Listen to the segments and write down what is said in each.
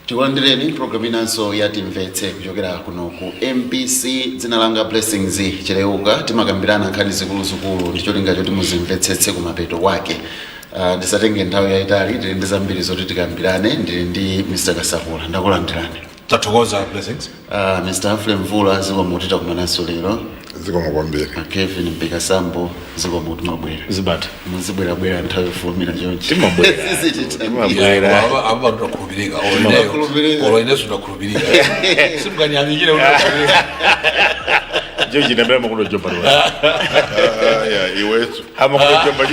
Tikulandireni program inanso ya Timvetse kuchokera kuno ku MBC. Dzina langa Blessings Chileuka. Timakambirana nkhani zikuluzikulu ndi cholinga choti muzimvetsetse kumapeto kwake. Ndisatenge nthawi yayitali, tili ndi zambiri zoti tikambirane. Ndili ndi Mr Kasakula, ndakulandirani. Tathokoza, Blessings. Mr Humphrey Mvula, zikomo, titakumananso lero. Zikomo kwambiri. Kevin Mpikasambo, zikomo, timabwera. Zibata. Muzibwerabwera nthawi yofulumira chonchi. Timabwera. Sizititambira. Timabwera. Aba ndakhulupirika. Timakhulupirika. Olo ineso ndakhulupirika, simukanyamikire kuti ndakhulupirika. George ndambira makundo jomba. Aya, iwetu. Amakundo jomba.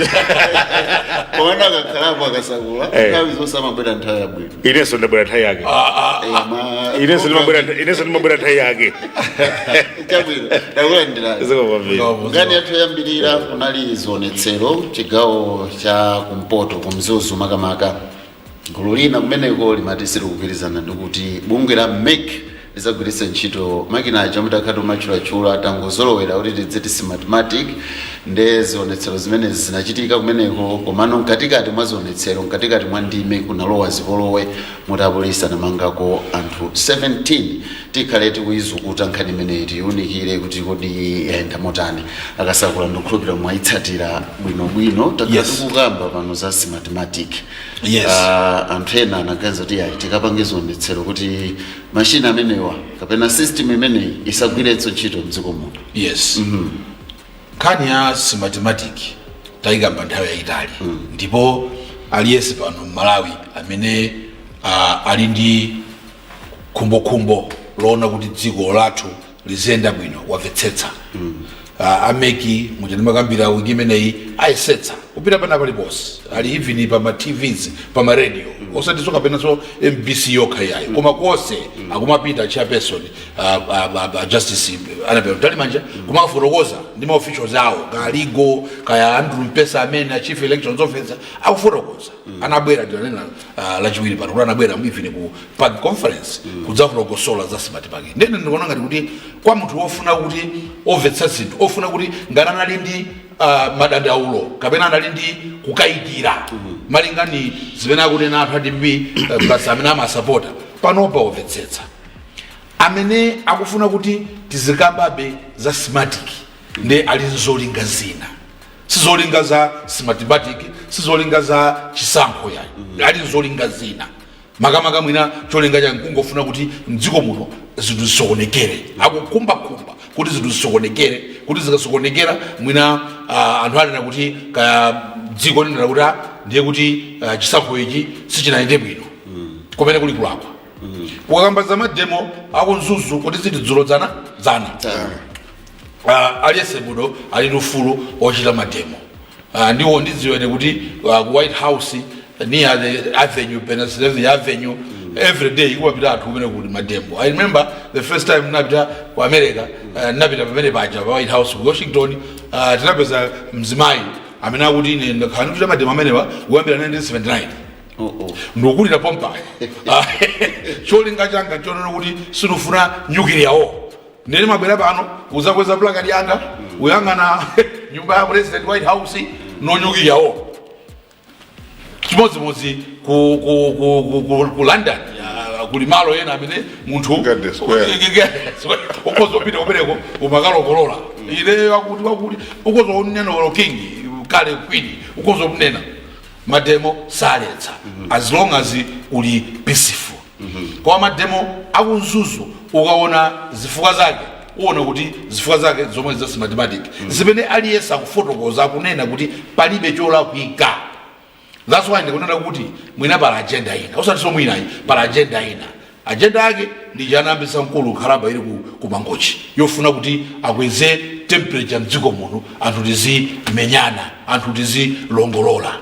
Komano akakhalapo akasakula, nthawi zonse amabwera nthawi yabwino. Ineso ndabwera nthawi yake. Ineso ndimabwera nthawi yake. Chabwino, ndakulandirani. Zikomo kwambiri. Nkhani yathu yoyambirira, kunali zionetsero chigawo cha kumpoto, kumzuzu makamaka. Gulu lina kumeneko limati silikugwirizana ndikuti bungwe la MEC lizagwiritse ntchito makina aja omwe takhala timatchulatchula, tangozolowera kuti tidziti Smartmatic. Nde zionetsero zimenezi zinachitika kumeneko, komano mkatikati mwa zionetsero, mkatikati mwa ndime, kunalowa zipolowe moti apolisi anamangako anthu 17. Tikhale tikuyizukuta nkhani imeneyi, tiyiunikire kuti kodi yayenda motani. Akasakula, ndikukhulupirira mwayitsatira bwinobwino. Takhala tikukamba pano za Smartmatic. Anthu ena anaganiza kuti yayi, tikapange zionetsero kuti mashina amenewa kapena system imeneyi isagwirenso ntchito mdziko muno. Yes, nkhani ya Smartmatic tayikamba nthawi yayitali, ndipo aliyense pano mmalawi amene ali ndi khumbokhumbo loona kuti dziko lathu liziyenda bwino wamvetsetsa. A MEC muja ndimakambira wiki imeneyi ayesetsa kupita pena paliponse ali, even pa ma TVs, pa ma radio, osatinso kapenanso MBC yokha iyayi, koma konse akumapita chairperson Justice Annabel Mtalimanja kumafotokoza ndi ma officials awo, kaya legal, kaya Andrew Mpesa amene a chief elections officer, akufotokoza. Anabwera, ndinanena Lachiwiri pano kuti anabwera even ku PAC conference kudzafotokosola za Smartmatic. Ndene ndikuona ngati kuti kwa munthu wofuna kuti omvetsa zinthu, ofuna kuti ngati anali ndi madandaulo kapena anali ndi kukayikira malinga ni zimene akunena anthu a DPP plus amene amasapota panopa, omvetsetsa. Amene akufuna kuti tizikambabe za Smartmatic ndi ali nzolinga zina, sizolinga za Smartmatic, sizolinga za chisankho yayi, ali nzolinga zina. Makamaka mwina cholinga chake nkungofuna kuti mdziko muno zinthu zisokonekere. Akukhumbakhumba kuti zinthu zisokonekere, kuti zikasokonekera mwina anthu anena kuti kaya dziko linena kuti ndiye kuti chisankho ichi sichinayende bwino, kumene kuli kulakwa. Kukamba za mademo akumzuzu kuti ziti dzulo, dzana dzana, aliyense muno ali ndi ufulu ochita mademo. Ndiwo ndidziwene kuti ku White House near the avenue, Pennsylvania Avenue, every day kumapita anthu kumene kuli mademo. I remember the first time napita ku America, napita pamene paja pa White House ku Washington, tinapeza mzimayi amene akuti, "Ine ndakhala ndikuchita mademo amenewa kuyambira 1979." Oh. Ndikukulira pompano. Cholinga changa chonena kuti sindifuna nuclear war, ndene mabwera pano uzakweza placard yanga uyang'ana nyumba ya president, White House, no nuclear war. Chimodzimodzi ku London, kuli malo ena amene munthu Garden Square. Ukhoza kupita kumeneko umakalongolola ine wakuti wakuti, ukhoza kunena olo king kale queen, ukhoza kunena. Mademo saletsa as long as uli peaceful. Koma mademo akumzuzu, ukaona zifukwa zake, uona kuti zifukwa zake zomwe za Smartmatic zimene aliyense akufotokoza, akunena kuti palibe cholakwika. That's why ndikunena kuti mwina pala agenda ina, osati so mwinayi, pala agenda ina. Agenda yake ndi chanambisa mkulu khalamba ili ku Mangochi, yofuna kuti akweze temperature mdziko muno, anthu tizimenyana, anthu tizilongolola.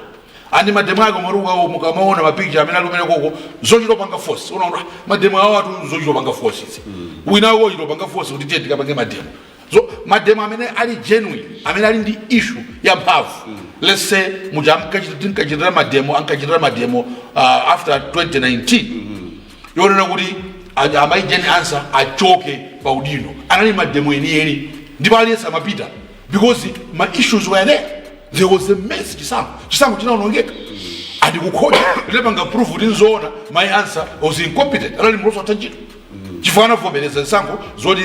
Andi mademo ake maruka mukamaona mapicture amene ali kumene koko, zochitopanga force. Unaona mademo awo atu zochitopanga force izi, wina wako ochitopanga force kuti tiye tikapange mademo. So mademo amene ali genuine, amene ali ndi issue ya mphamvu, let's say muja tinkachitira mademo, ankachitira mademo after 2019 yonena kuti amayi Jane Ansah achoke pa udindo, anali mademo enieni ndipo aliyense amapita because ma issues were there. There was a mess. Chisankho chinaonongeka. And kukhoti linapanga proof kuti nzoona, Mayi Ansah was incompetent, anali munthu osatha ntchito, chifukwa anavomereza zisankho zoti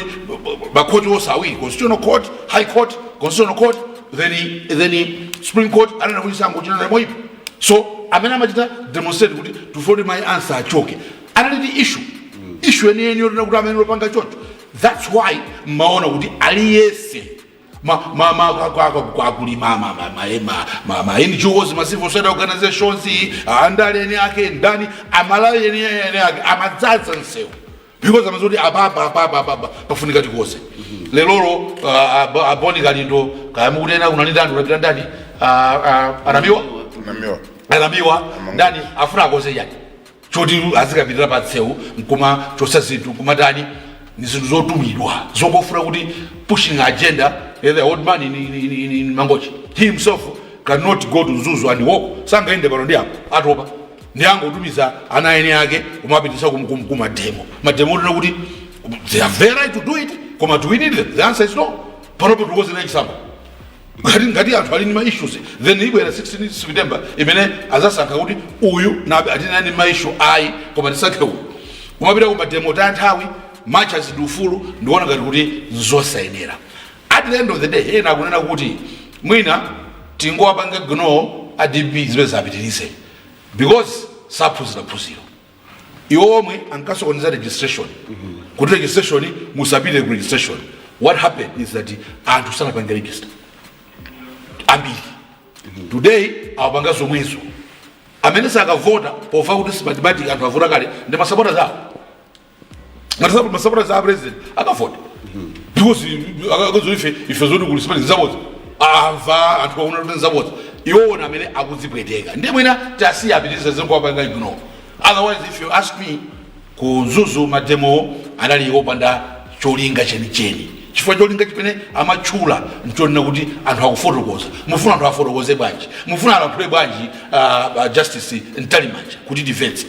makhoti onse awiri, Constitutional Court, High Court, Constitutional Court, then Supreme Court, anena kuti chisankho chinali moyipa. So amene amachita demonstrate kuti tifuna Mayi Ansah achoke anali ndi issue yeniyeni yotina kuti amene lopanga choncho. That's why mmaona kuti aliyese ma akuli ma NGOs, ma civil society organizations, andale eni ake ndani, Amalawi eni ake amadzaza msewu because amazoti apapa apapa apapa pafunika tikoze. Lelolo aboni Kalindo, kaya mukutena kunali ndani, unapita ndani, anamiwa. Namiwa. Anamiwa ndani, afuna akoze yani choti azikapitira pa msewu nkuma chosa zinthu nkumatani? Ni zinthu zotumidwa zongofuna kuti pushing agenda. The old man in Mangochi, he himself cannot go to Mzuzu and walk, sangaende pano ndi apo, atopa, ndi angotumiza ana ene ake kumapitisa kumademo. Mademo otena kuti they have their right to do it, koma do we need them? The answer is no. Panopo tikukozera chisankho, ngati anthu ali ndi ma issues, then ibwera 16 September imene azasankha kuti uyu nabe atinani ma issue ayi, koma tisankhe uyu. Kumapita ku mademo ta nthawi marchers ndi ufulu, ndikuona ngati kuti nzosayenera. At the end of the day, ena akunena kuti mwina tingowapanga ignore a DPP, zimene zapitirize because saphunzira phunziro. Iwo omwe ankasokoneza registration, kuti registration musapite ku registration. What happened is that anthu sanapange register ambiri. Today awapanga zomwezo. Amene sakavota pofa kuti Smartmatic, anthu avota kale ndi masapota zawo, masapota za president akavota because akazo ife zoti kuli Smartmatic zabodza, amva anthu aona kuti nzabodza, iwona amene akudzipweteka. Ndiye mwina tasiya apitiriza zingowapanga ignore. Otherwise, if you ask me, ku Mzuzu mademo anali opanda cholinga chenicheni, chifukwa cholinga chimene amatchula nchonena kuti anthu akufotokoza. Mufuna anthu afotokoze bwanji? Mufuna alankhule bwanji Justice Mtalimanja kuti timvetse?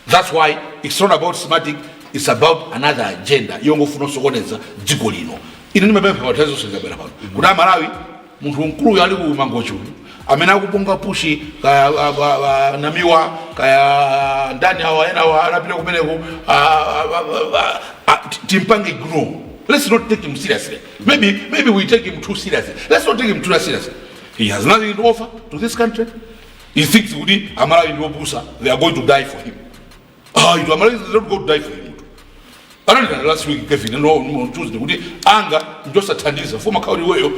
That's why it's not about Smartmatic, it's about another agenda yongofuna kusokoneza dziko lino. Ine ndimapempha pathazi zonse zikabwera pano kuti Amalawi, munthu mkuluyu ali ku Mangochi uyu amene akupunga push, kaya Namiwa, kaya ndani awa ena awa anapita kumeneko, timpange ignore. Let's not take him seriously. Maybe we take him too seriously. Let's not take him too seriously. He has nothing to offer to this country. He thinks kuti Amalawi ndi opusa, they are going to die for him. Ah, itu Amalawi is not going to die for him. Anandikana last week, Kevin, no, on Tuesday, kuti anga njosathandiza foma khawuli iweyo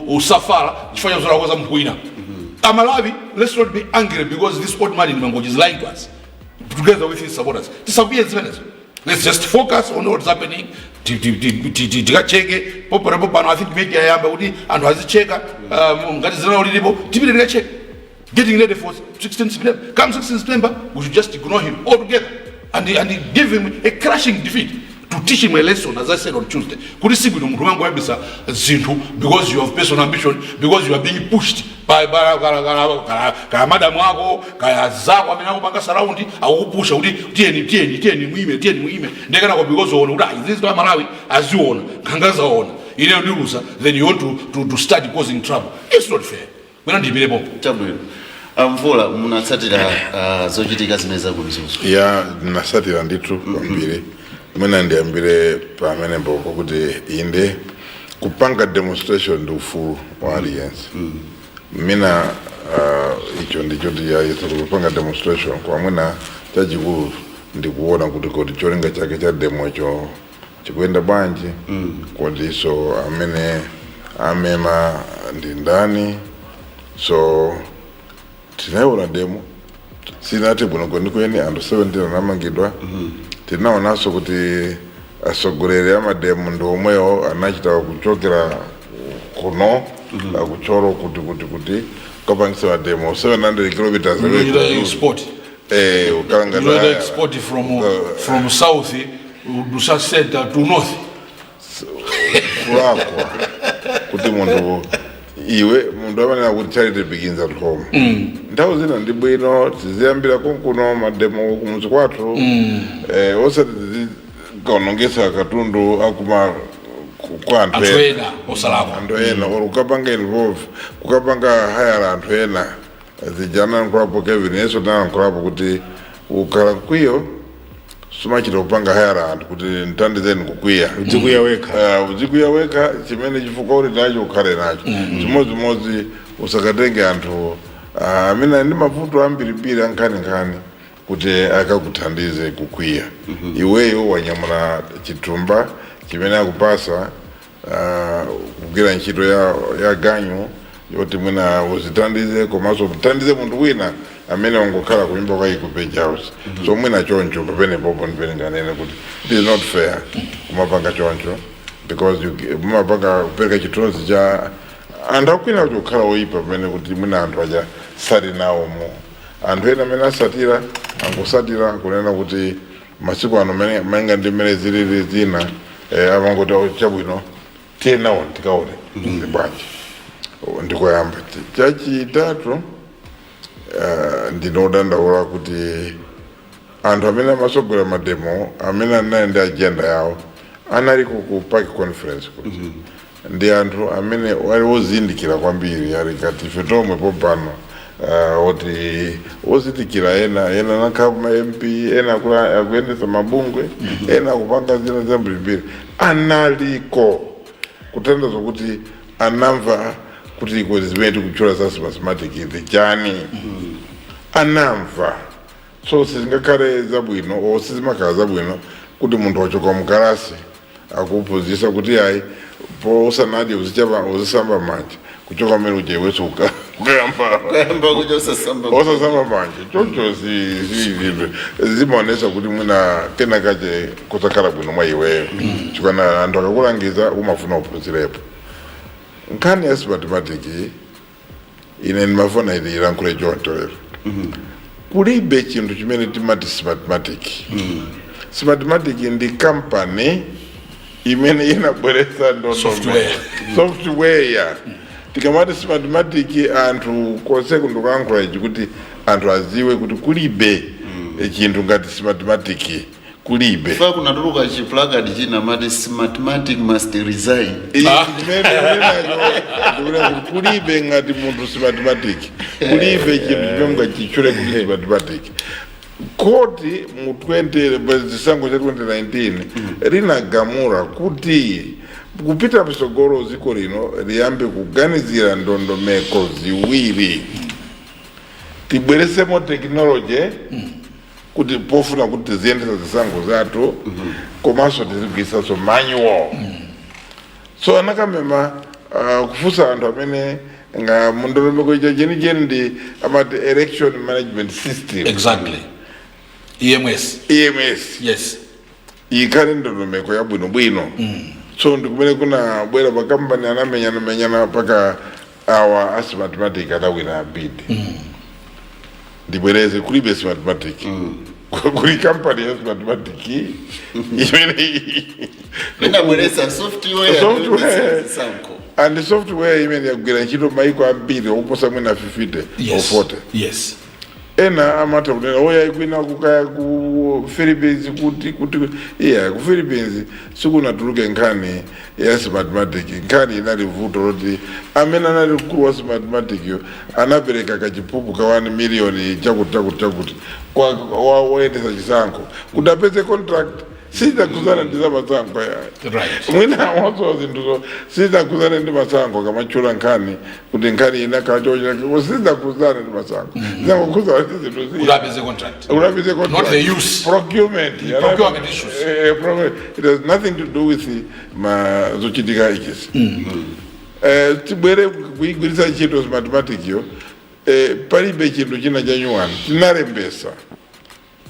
usafala chifukwa cha zolakwa za munthu wina. Amalawi, let's not be angry because this old man in Mangochi is lying to us together with his supporters. Tisakwiye zimenezo. Let's just focus on what's happening. Tikacheke poponapo pano. I think media yayamba kuti anthu azicheka ngati zina lilipo, tipite tikacheke, getting ready for 16 September. Come 16 September, we should just ignore him altogether and give him a crushing defeat to teach him a lesson, as I said on Tuesday. Kuti sibwino munthu mangoyambisa zinthu because you have personal ambition, because you are being pushed by kaya madamu ako, kaya zako amene akupanga surround, akukupusha kuti tiyeni, tiyeni, tiyeni muime, tiyeni muime. Ndekanako because uone kuti ah, izi zwa Malawi aziona, nkhanga zaona, ineyo ndilusa, then you want to start causing trouble. It's not fair. Mwina ndiyimirepo. Chabwino. Amvula, munatsatira zochitika zimene zakumzuzu? Ya, ndinasatira ndithu kwambiri. Mwina ndiyambire pamenepo kuti inde, kupanga demonstration ndi ufulu wa aliyense. Mina icho ndichoti yayesa kupanga demonstration, kwa mwina chachikulu ndikuona kuti cholinga chake cha demo icho chikuyenda bwanji, kodiso amene amema ndi ndani. So tinayiona demo, sinati bwino kwenikweni, anthu 17 anamangidwa. Tinaonanso kuti atsogoleri a mademo ndi omwewo anachita kuchokera kuno akuchoro kuti kapangisa mademo 700 kilometers away Unochita from export. Ukalanga. Unochita export from south Dusa center to north. Kulakwa kuti munthu iwe, munthu amanena kuti charity begins at home. Nthawi zina ndi bwino tiziyambira konkuno mademo kumuzi kwathu, osati tizikaonongesa katundu akuma kwa anthu anthu ena. Ena osalakwa. Anthu ena or kukapanga involve, kukapanga hire anthu ena. Zija anayankhulapo Kevin, yeso tinayankhulapo kuti ukhala mkwiyo sumachita kupanga hire anthu kuti mthandizeni kukwiya. Udzikwiya wekha. Udzikwiya wekha, chimene chifukwa uli nacho ukhale nacho. Chimodzimodzi usakatenge anthu amene ali ndi mavuto ambirimbiri ankhaninkhani kuti akakuthandize kukwiya. Iweyo wanyamula chithumba chimene akupasa kugwira ntchito ya ganyu yoti mwina uzithandize, komanso mthandize munthu wina amene wangokhala kunyumba kwa ku page house. So mwina choncho pamenepopo ndipene nganene kuti it is not fair kumapanga choncho, because mumapanga kupereka chithunzi cha anthu akwina kuti kukhala oyipa, pamene kuti mwina anthu aja sali nawo mo. Anthu ena amene asatira angosatira kunena kuti masiku ano malinga ndi mmene zilili zina, amangoti, "Oh, chabwino, tiye nawo tikaone ndi bwanji." Ndikoyamba. Chachitatu, ndinodandaula kuti anthu amene amasogolera mademo, amene anali ndi agenda yawo, anali ku PAC conference, kuti ndi anthu amene ali ozindikira kwambiri, ali ngati ife tomwe pompano, oti ozindikira, ena ena nakhala ma MP, ena akuyendetsa mabungwe, ena akupanga zina zambirimbiri, analiko kutanthauza kuti anamva kuti kuti zimene tikutchula za Smartmatic ndi chani, anamva. So sizingakhale zabwino o sizimakhala zabwino kuti munthu wachoka mkalasi akuphunzitsa kuti ayi, po usanadye uzichapa, uzisamba manja, kuchoka mmene uja iwenso ukayamba Kuyamba kuti osasamba. Osasamba manja choncho zimaonesa kuti mwina kena kache kusakhala bwino mwa iweyo, chikana anthu akakulangiza umafuna uphunzirepo. Nkhani ya Smartmatic, ine ndimafuna ili ilankhule choncho lero: kulibe chinthu chimene timati Smartmatic. Smartmatic ndi kampani imene inabweretsa ndondomeko. Software. Software. Tikamati Smartmatic, anthu konse ndikuyankhula ichi kuti anthu aziwe kuti kulibe chinthu ngati Smartmatic, kulibe. Fa kunatuluka chi placard china mati "Smartmatic must resign." Ichi chimene ndikunenacho, ndikunena kuti kulibe ngati munthu Smartmatic, kulibe chinthu chimene mungachitchule kuti Smartmatic. Koti mu 20 zisankho cha 2019 linagamula kuti kupita msogolo dziko lino liyambe kuganizira ndondomeko ziwiri: tibweresemo technology kuti pofuna kuti tiziyendesa zisankho zathu, komanso tizigwiritsanso manual. So anakamema kufunsa anthu amene nga mundondomeko ija chenicheni ndi amati election management system. Exactly, EMS. EMS. Yes. Ikhale ndondomeko yabwinobwino. So ndikumene kunabwera makampani anamenyanamenyana paka awa a Smartmatic adawina bid. Ndibwereze, kulibe Smartmatic, kuli kampani ya Smartmatic imene Inabweretsa software. Software. Zisankho. And software imene yagwira ntchito maiko ambiri oposa mwina 50 or 40. Ena amatha kunena oya kwina kukaya ku Philippines kuti iya, ku Philippines sikunatuluke nkhani ya Smartmatic. Nkhani inali vuto loti amene anali mkulu wa Smartmatic yo anapereka kachiphuphu ka 1 million chakuti chakuti chakuti kwa woyendesa chisankho kuti apeze contract. Sizakuzana ndi za masankho ya. Mwina wazo zinthuzo sizakuzana ndi masankho. Kamatchula nkhani kuti nkhani ina kachocha sizakuzana ndi masankho, zangokuzana ndi zinthu kuti zina. Apeze contract. Kuti contract. Not the use. Procurement. Procurement issues. Procurement. It has nothing to do with ma zochitika ichisi. Tibwere kuigwiritsa ntchito Smartmatic yo, palibe chinthu china cha nyuwani. Tinalembesa,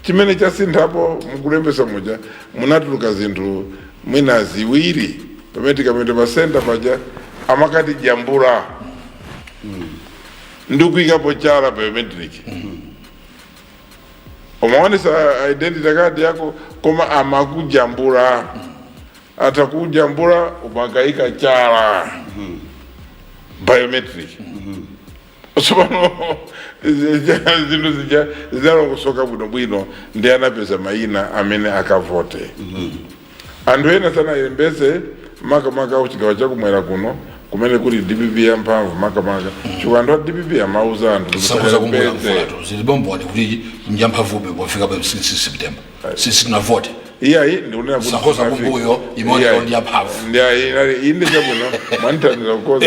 chimene chasinthapo mukulembesa muja munatuluka zinthu mwina ziwiri. Pamene tikamete pa center paja amakati jambula ndi kuyikapo chala, biometric. Umaonesa identity card yako koma amakujambula, atakujambula umakayika chala, biometric. Tsopano zinthu zija zinalongosoka bwinobwino ndi anapeza mayina amene akavote. Anthu ena sanayembese, makamaka kuchigawo chakumwera kuno. Kumene kuli DPP yamphamvu makamaka, chifukwa anthu a DPP amauza anthu kuti Sakuza kumbuyo. Sakalembetse. Mfulato zilibomboni kuti njamphamvube pofika pa 6 September sitinavote. Iyayi, ndikunena kuti Sakoza kumbuyo imaoneka ndi yamphamvu. Ndiayi, inde, chabwino, mwandithandiza kukoza.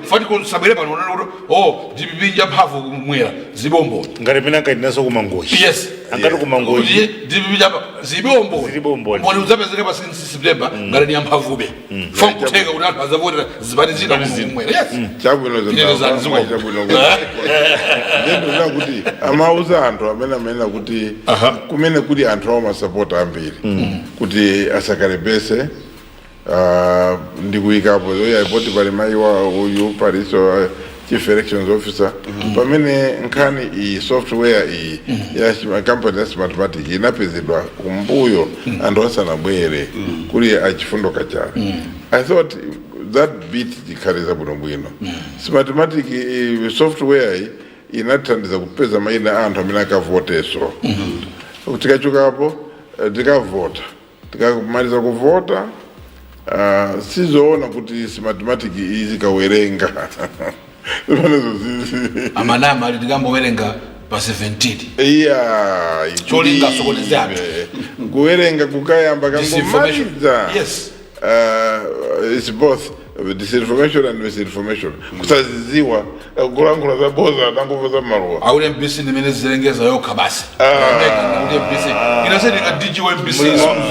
Fati sabwere pano unena kuti, oh, DPP njamphamvu kumwera, zibomboni. Ngati pene ankaitinaso kumangochi. Yes. Ankati kumangochi. Kuti DPP japa zibomboni. Zibomboni. Mboni udzapezeka pa 6 September ngati ni yamphamvube fa nkutheka kuti anthu azavotera zipani zina kumwera, yes. Chabwino. Tinenezani zikomo. Chabwino, ndikuona kuti amauza anthu amene amanena kuti kumene kuli anthu awo masapota ambiri kuti asakalembese, ndi kuyikapo oya poti pali mayi wa uyu paliso chief elections officer, pamene nkhani iyi, software iyi ya company ya Smartmatic inapezedwa kumbuyo anthu asanabwere kuli achifundo kachara. I thought that bit ikhale zabwinobwino. Smartmatic software iyi inathandiza kupeza mayina a anthu amene akavoteso. Tikachokapo, tikavota, tikamaliza kuvota, sizoona kuti Smartmatic izikawerenga zimenezo Amanama ali tikambowerenga pa 17. Iya. Cholinga sokoneze anthu. Kuwerenga kukayamba Disinformation. kangomaliza. It's both disinformation and misinformation, kusaziziwa, kulankhula zaboza nangomva za maluwa. Akuti MBC ndimene zilengeza yokha basi. Kuti MBC inasendeka DG wa MBC.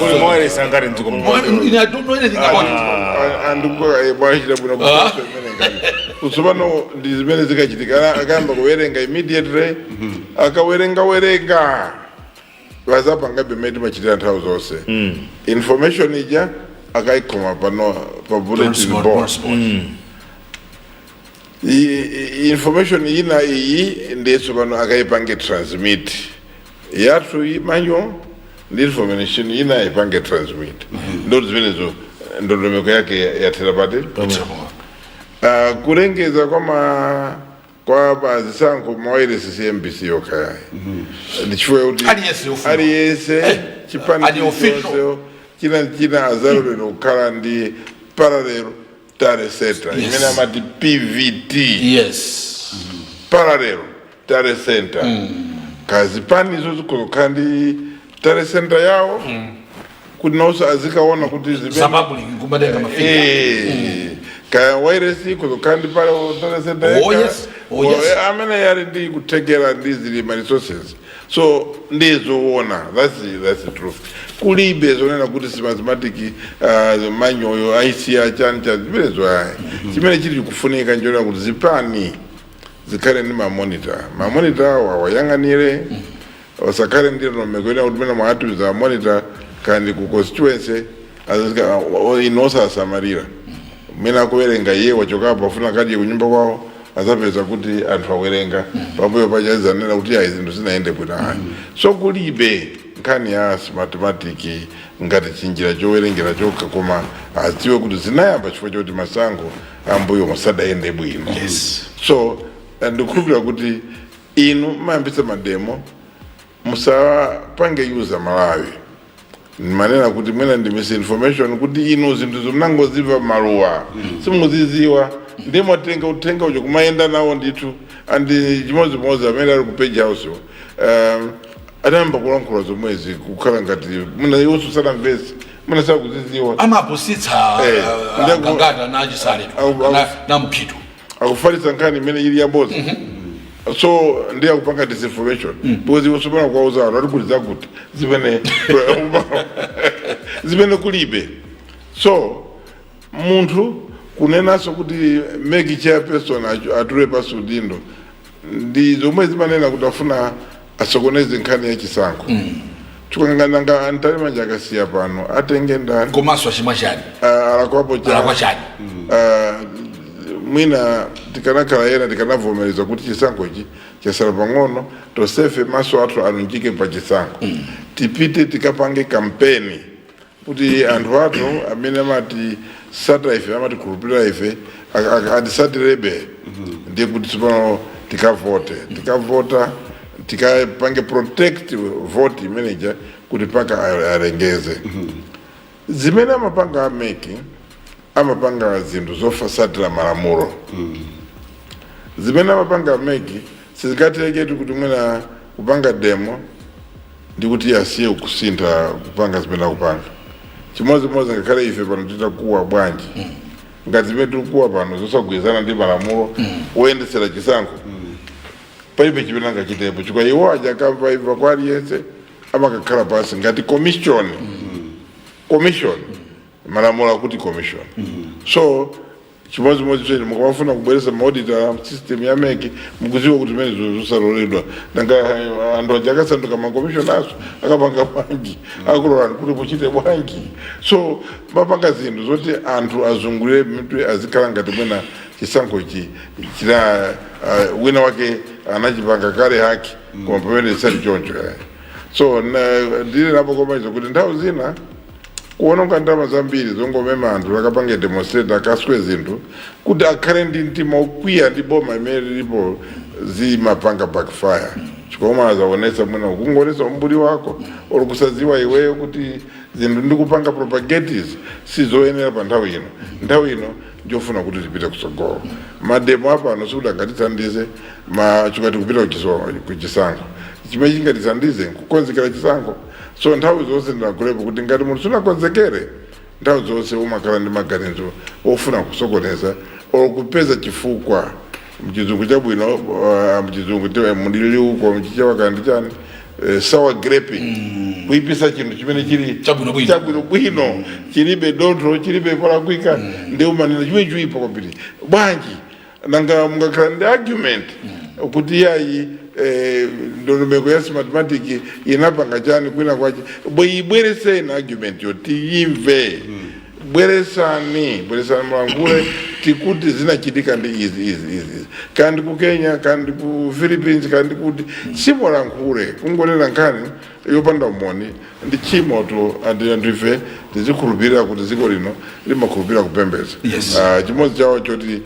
Muli moweresa angati mdziko muno? Ine I don't know anything about it. Andikuwachita bwino kutsopano ndi zimene zikachitika. Akayamba kuwerenga immediately, akawerenga werenga vazapangabe mmene timachitira nthawi zonse, information ija akayikhoma pano pa bulletin board. Information ina iyi ndiye pano akaipange transmit yathu imanyo ndi information ina ipange transmit, ndo zimenezo ndondomeko yake yathera pati. Kulengeza kwa pazisankho mawayilesi si MBC yokha yayi, ndichifukwa kuti Aliyense ufuna. aliyense chipani Ali official. chonse china china azalolera kukhala ndi parallel tally center imene amati PVT. Parallel tally center, kazipanizo zikuzokhala ndi tally center yawo kuti nawonso azikaona kuti zimene Za public kumatenga mafika. Kaya wairesi kuzokhala ndi parallel tally center Oh, yekha. yes. Oh, yes. Amene yali ndi kuthekera ndi zili ma resources, so ndizoona, that's the truth. Kulibe zonena kuti Smartmatic manyoyo aisiya chani cha zimenezo ayi. Chimene chili kufunika njonena kuti zipani zikhale ndi ma monitor, ma monitor awo awayang'anire, wasakhale ndi ndondomeko ina kuti mene mwatumiza monitor kandi ku constituency inosasamalira mmene akuwerenga iye wachokapo afuna kadye kunyumba kwawo, azapeza kuti anthu awerenga pambuyo pacha azanena kuti ayi, zinthu zinaende bwino ayi. So kulibe nkhani ya Smartmatic ngati chinjira chowerengera chokha, koma adziwe kuti zinayamba chifukwa choti masankho ambuyo musadayende bwino. So ndikukhulupirira kuti inu mayambitsa ma demo musapange yuza Malawi manena kuti mwina ndi misinformation, kuti inu zinthu zomnangozimva maluwa simuziziwa, ndiye mwatenga uthenga ucho kumayenda nawo ndithu. Andi chimodzimodzi amene ali ku Page House, adayamba kulankhula zomwezi kukhala ngati muna iwonso sanamvese, muna sakuziziwa. Amapusitsa. Gangata na Chisale na Mkhito. Akufalitsa nkhani imene ili yabodza, so ndiye akupanga disinformation because iwo sopana kuwauza anthu ati kuti zakuti zimene zimene kulibe. So munthu kunenanso kuti MEC chairperson atule pasi udindo ndi zomwe zimanena kuti afuna asokoneze nkhani ya chisankho. Chikukangananga Mtalimanja akasiya pano atenge ndani? Komanso achimwa chani? Alakwapo chani? Alakwa chani? Mwina tikanakhala yena tikanavomereza kuti chisankho ichi chasala pang'ono, tosefe maso athu alunjike pa chisankho, tipite tikapange kampeni kuti anthu athu amene amati sata ife, amatikhulupirira ife, atisatirebe, ndiye kuti tsopano tikavote, tikavota, tikapange protect vote imeneja kuti paka alengeze zimene amapanga a MEC. Amapanga zinthu zosasatira malamulo. Zimene amapanga MEC sizingatereketu kuti mwina kupanga demo ndi kuti asiye kusintha kupanga zimene akupanga. Chimodzimodzi ngakhale ife pano titakuwa bwanji, ngati zimene tikukuwa pano zosagwirizana ndi malamulo oyendetsera chisankho, palibe chimene angachitepo, chifukwa iwo aja akamva imva kwa aliyense amakakhala pasi ngati commission. Commission, malamulo akuti commission. So chimodzimodzi cheni mukamafuna kubweresa ma auditor system ya MEC, mukuziwa kuti zimene zosaloledwa. Nanga anthu aja akasanduka ma commissioners akapanga bwanji? Akulolani kuti muchite bwanji? So mapanga zinthu zoti anthu azungulire mitu, azikhala ngati mwina chisankho ichi china wina wake anachipanga kale haki, koma pamene chisali choncho yayi. So ndili napo komaizo kuti nthawi zina kuononga ndalama zambiri zongomema anthu akapange demonstrate, akaswe zinthu kuti akhale ndi mtima okwiya ndi boma imene lilipo, zimapanga backfire, chikoma zaonetsa mwina kungoonetsa umbuli wako or kusadziwa iweyo kuti zinthu ndikupanga propagates sizoyenera pa nthawi ino. Nthawi ino njofuna kuti tipite kutsogolo. Ma demo apano sikuti angatithandize ma chikati kupita kuchisankho. Chimene chingatithandize nkukonzekera chisankho. So nthawi zonse ndinakulepo kuti ngati munthu sunakonzekere, nthawi zonse umakhala ndi maganizo ofuna kusokoneza or kupeza chifukwa. Mchizungu chabwino, mchizungu mudilili uko mchichewa kandi chani, sour graping, kuipisa chinthu chimene chili Chabwinobwino. chabwinobwino, chilibe dontho, chilibe polakwika, ndi umanena chimene chiipa kwambiri bwanji. Nanga mungakhala ndi argument kuti yayi, ndondomeko ya Smartmatic inapanga chani kwina kwache, bwereseni argument yo tiyimve. Bweresani, bweresani mulangule tikuti zinachitika ndi izi, izi, izi, izi, kandi ku Kenya, kandi ku Philippines, kandi kuti simulankhule. Kungonena nkhani yopanda umboni ndi chimoto. Anthu ife tizikhulupirira kuti dziko lino limakhulupirira kupembedza. Ah, chimodzi chawo choti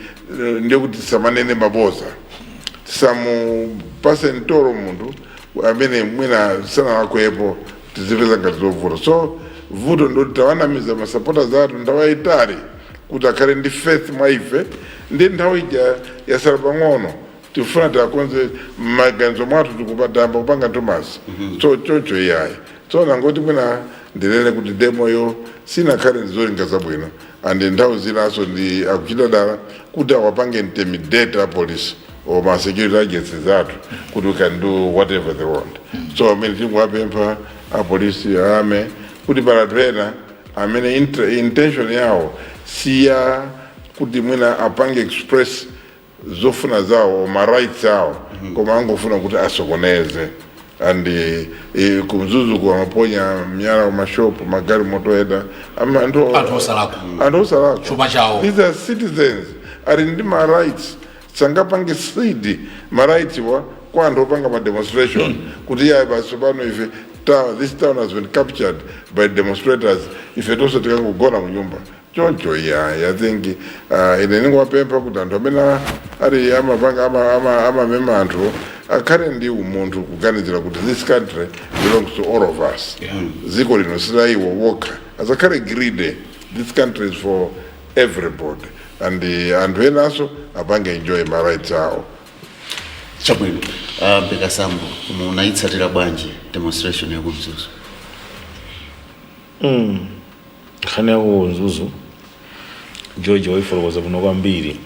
ndiye kuti tisamanene maboza, tisamupase mtolo munthu amene mwina sanalakwepo, tizipeza ngati zovuta. So vuto ndoti tawanamiza ma supporters athu nthawi yayitali kuti akhale ndi faith mwa ife, ndi nthawi ija yasala pang'ono, tifuna tiakonze m'maganizo mwathu, tikupatamba kupanga ntomasi. So chocho iyayi. So nangoti mwina ndilele kuti demo yo sinakhale ndi zolinga zabwino, and nthawi zinaso ndi akuchita dala kuti awapange intimidate a police or ma security agencies athu kuti we can do whatever they want. So amene tinguwapempha apolisi ame kuti palapena amene intention yawo siya kuti mwina apange express zofuna zawo, ma rights awo, koma angofuna kuti asokoneze. And kumzuzu amaponya miyala kumashopu, magalimoto eda anthu. Anthu osalakwa. Anthu osalakwa. Chuma chawo. These are citizens, ali ndi ma rights. Sangapange cede ma rights wa kwa anthu opanga ma demonstration kuti iyayi, basi pano ife town, this town has been captured by demonstrators, ife tonse tikangogona munyumba. Choncho iyayi. I think ine ningowapempha kuti anthu amene ali amapanga amamema anthu akhale ndi umunthu, kuganizira kuti this country belongs to all of us. Dziko lino silaiwo wokha, asakhale greedy. This country is for everybody, and anthu enanso apange enjoy ma rights awo. Chabwino. Mpekasambo, munayitsatira bwanji demonstration yaku Mzuzu? Nkhani yaku Mzuzu, George waifotokoza bwino kwambiri,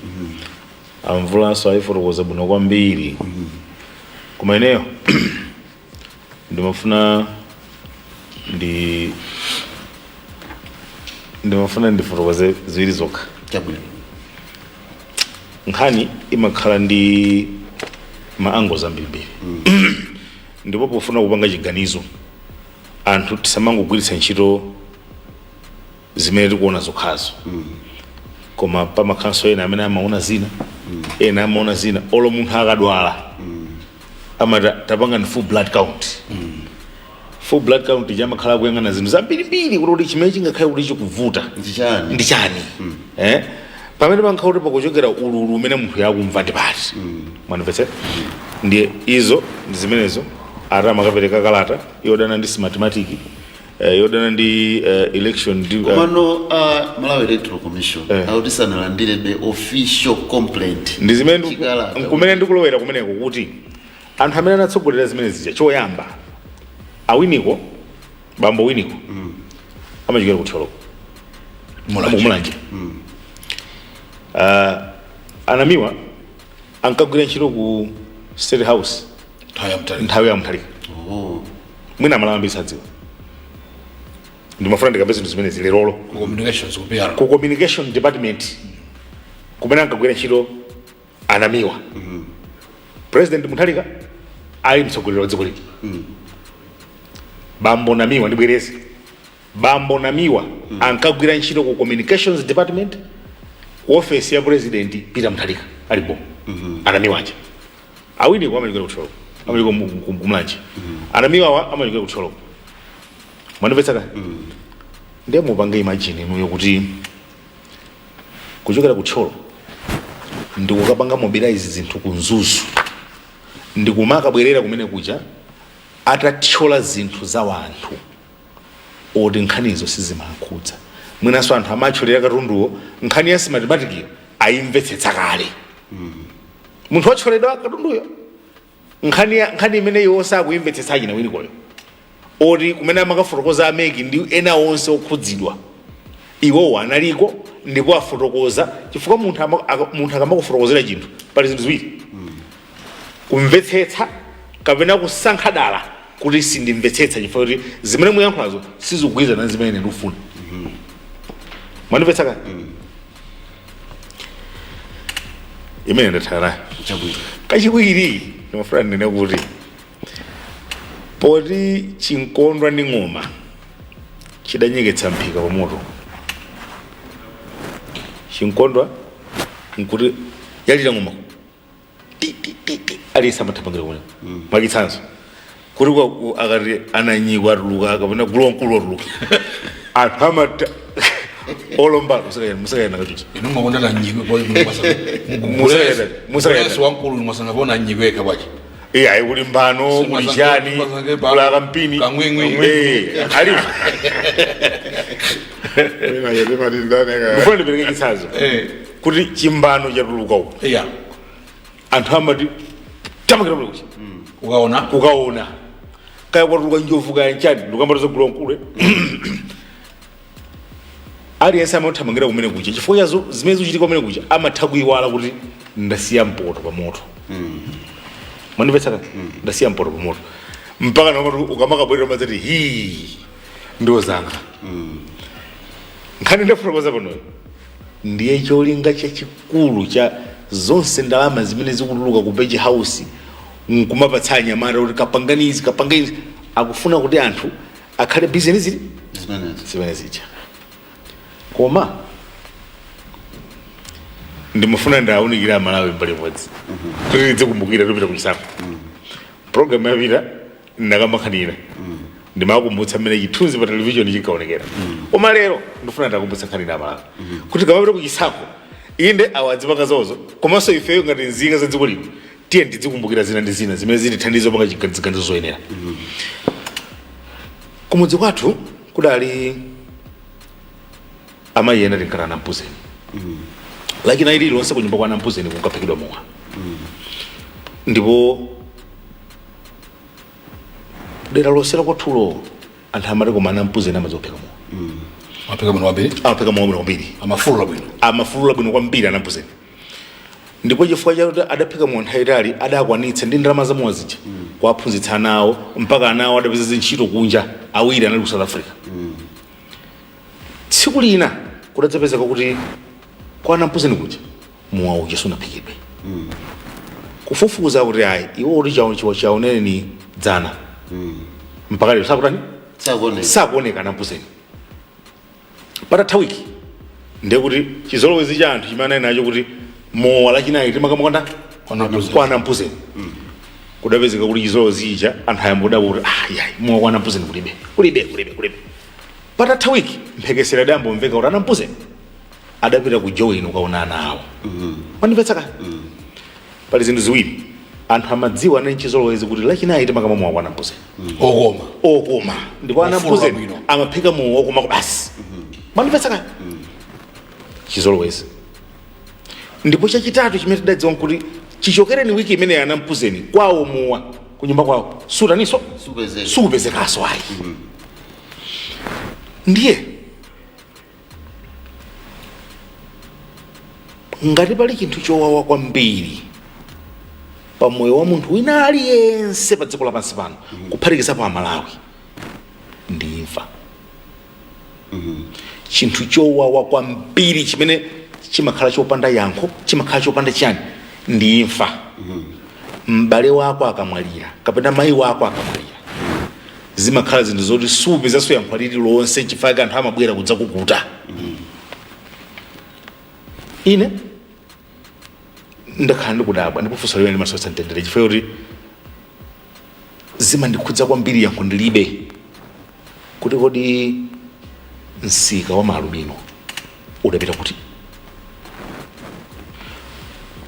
amvulanso ayifotokoza bwino kwambiri, koma ineyo ndimafuna ndifotokoze ziwiri zokha. Chabwino. Nkhani imakhala ndi ma angles ambirimbiri, ndipo pofuna kupanga chiganizo anthu tisamangogwiritsa ntchito zimene tikuona zokhazo, koma pamakhalanso ena amene amaona zina, ena amaona zina. Olo munthu akadwala amati tapanga ni full blood count. Full blood count chamakhala kuyang'ana zinthu zambirimbiri kuti chimene chingakhale kuti chikuvuta ndi chani? Ndi chani? Pamene pankhala kuti pakuchokera ululu umene munthu yakumva ndi pati? Mwanimvetsera? Ndiye izo ndi zimenezo. Ati amakapereka kalata yodana ndi Smartmatic. Yodana ndi election ndi, Komano Malawi Electoral Commission Eh. akuti sanalandirebe official complaint. Ndi zimene Chikalata. Kumene ndikulowera kumeneko, kuti anthu amene anatsogolera zimene zija, choyamba awiniko, bambo Winiko amachokera kuthyoloko. Mulanje. Mulanje. Anamiwa ankagwira ntchito ku State House nthawi ya Mutharika. Nthawi ya Mutharika. Oh. Mwina Amalawi ambiri sadziwa. Ndimafuna ndikambe zinthu zimene zilerolo. Ku communications, ku PR. Ku communication department kumene ankagwira ntchito anamiwa, President Mutharika ali mtsogoleri wa dziko lino. Bambo Namiwa, ndibwereze, bambo Namiwa ankagwira ntchito ku communications department ku office ya President Peter Mutharika alipo. Anamiwa aja, awiniko amachokera kuthyoloko, amachokera kumulanje. Anamiwa amachokera kuthyoloko. Mwandimvetsa ka? Ndiye mupange imagine inuyo kuti kuchokera kuthyolo ndikukapanga mobilize zinthu ku Mzuzu, ndikumakabwerera kumene kuja atathyola zinthu za wanthu oti nkhanizo sizimakhudza. Mwinanso anthu amathyolera katunduwo, nkhani ya Smartmaticyo ayimvetsetsa kale. Munthu wathyoledwa katunduyo, nkhani imene iwo sakuyimvetsetsa achina Winikoyo, oti kumene amakafotokoza a MEC ndi ena onse okhudzidwa, iwowo analiko ndipo afotokoza. Chifukwa munthu akamakufotokozera chinthu, pali zinthu ziwiri: kumvetsetsa kapena kusankha dala kuti sindimvetsetsa chifukwa kuti zimene muyankhulazo sizikugwirizana ndi zimene ndikufuna. Mwandimvetsa ka? Imene ndathala nayo. Chabwino. Kachiwiri, ndimafuna ndinene kuti poti chinkondwa ndi ng'oma chidanyeketsa mphika pa moto, chinkondwa nkuti yalira ng'oma ti ti ti ti, aliyense amathamangira kumene. Mwachitsanzo, kuti akati ananyikwa atuluka kapena gulu wamkulu atuluka, anthu amata olomba musakayena kachucha. Inu mwakonda na nyikwe. Musakayenda. Wankulu mwasangapona nyikwe kabwachi. Iya, ayi, kuli mbano, kuli chani, kuli akampini. Kangwingwi. Eh, alipo. Ina yetimati ndani ka Ndifuna ndipereke chitsanzo kuti chimbano chatuluka uku, anthu amati tamakira kuti ukaona. Kukaona kaya kwatuluka njovu, kaya nchani, ndikambatoza gulu wamkulu, aliyense amathamangira kumene kuja chifukwa cha zimene zikuchitika kumene kuja. Amatha kuiwala kuti ndasiya mpoto pa moto. Mwandimvetsa ka? Ndasiya mpoto pa moto, mpaka naomati ukamakabwerera umadzati, "Hi, ndiwo zanga." Nkhani ndafotokoza panoyo ndiye cholinga chachikulu cha zonse ndalama zimene zikutuluka ku Page House nkumapatsa anyamata kuti kapanganizi, kapanganizi, akufuna kuti anthu akhale busy zili zimenezo. Zimene zija. Koma ndimafuna ndawunikira Amalawi mbali imodzi kuti tidzikumbukira tupita kuchisankho. Program yapita ndakamakhanira, ndimakumbutsa mmene chithunzi pa television chinkaonekera. Koma lero ndifuna ndakumbutsa nkhani na Amalawi kuti kamapita kuchisankho, inde, awo adzipanga zawozo, komanso ifeyo ngati nzika za dziko lino tiye tidzikumbukira zina ndi zina zimene zitithandiza kupanga ziganizo zoyenera. Kumudzi kwathu kudali amayi ena tinkati anampuzeni. Lachinayi lililonse kunyumba kwa anampuzeni kunkaphikidwa mowa, ndipo dera lonse lakwathulo anthu amati, "Koma anampuzeni amadziwa mowa." Amaphika bwino kwambiri. Amaphika mowa bwino kwambiri. Amafulula bwino. Amafulula bwino kwambiri anampuzeni. Ndipo chifukwa chakuti adaphika mowa nthawi itali, adakwanitsa ndi ndalama za mowa zija kuwaphunzitsa ana awo, mpaka ana awo adapeza zintchito kunja. Awiri anali ku South Africa. Tsiku lina kudadzapezeka kuti kwa anampuzeni kuja mowa uja sunaphikidwe. Kufufuza kuti ayi, iwo kuti chaonere ni dzana, mpaka lero sakutani? Sakuoneka. Sakuoneka anampuzeni. Patatha wiki, ndiye kuti chizolowezi cha anthu chimene anali nacho kuti mowa lachinayi timakamukonda Kwa kwa anampuzeni, kudapezeka kuti chizolowezi icha anthu ayamba kudabwa kuti, "Ah, yayi, mowa kwa anampuzeni kulibe, kulibe, kulibe, kulibe." Patatha wiki, mphekesera idayambomveka kuti anampuzeni adapita ku Joweni ukaona ana awo. Mwandimvetsa ka? Pali zinthu ziwiri. Anthu amadziwa ndi chizolowezi kuti Lachinayi timakamwa mowa kwa Anampuzeni. Okoma. Okoma, ndipo Ofulula Anampuzeni bwino. amaphika mowa okoma basi. Mandipetsa kaya chizolowezi. Ndipo chachitatu chimene tidadziwa nkuti chichokereni wiki imene Anampuzeni kwawo mowa kunyumba kwawo sutaniso. Supezeka. Supezekaso ayi. Ndiye ngati pali chinthu chowawa kwambiri pa moyo wa munthu wina aliyense pa dziko lapansi pano, kuphatikizapo Amalawi, ndi imfa. Chinthu chowawa kwambiri chimene chimakhala chopanda yankho, chimakhala chopanda chiyani, ndi imfa. M'bale wako akamwalira kapena mayi wako akamwalira, zimakhala zinthu zoti supezanso yankho lililonse, chifukwa anthu amabwera kudzakukuta. Ine ndakhala ndikudabwa, ndipo funso limene limasowetsa mtendere chifukwa kuti zimandikhudza kwambiri, yankho ndilibe, kuti kodi msika wa maalubino udapita kuti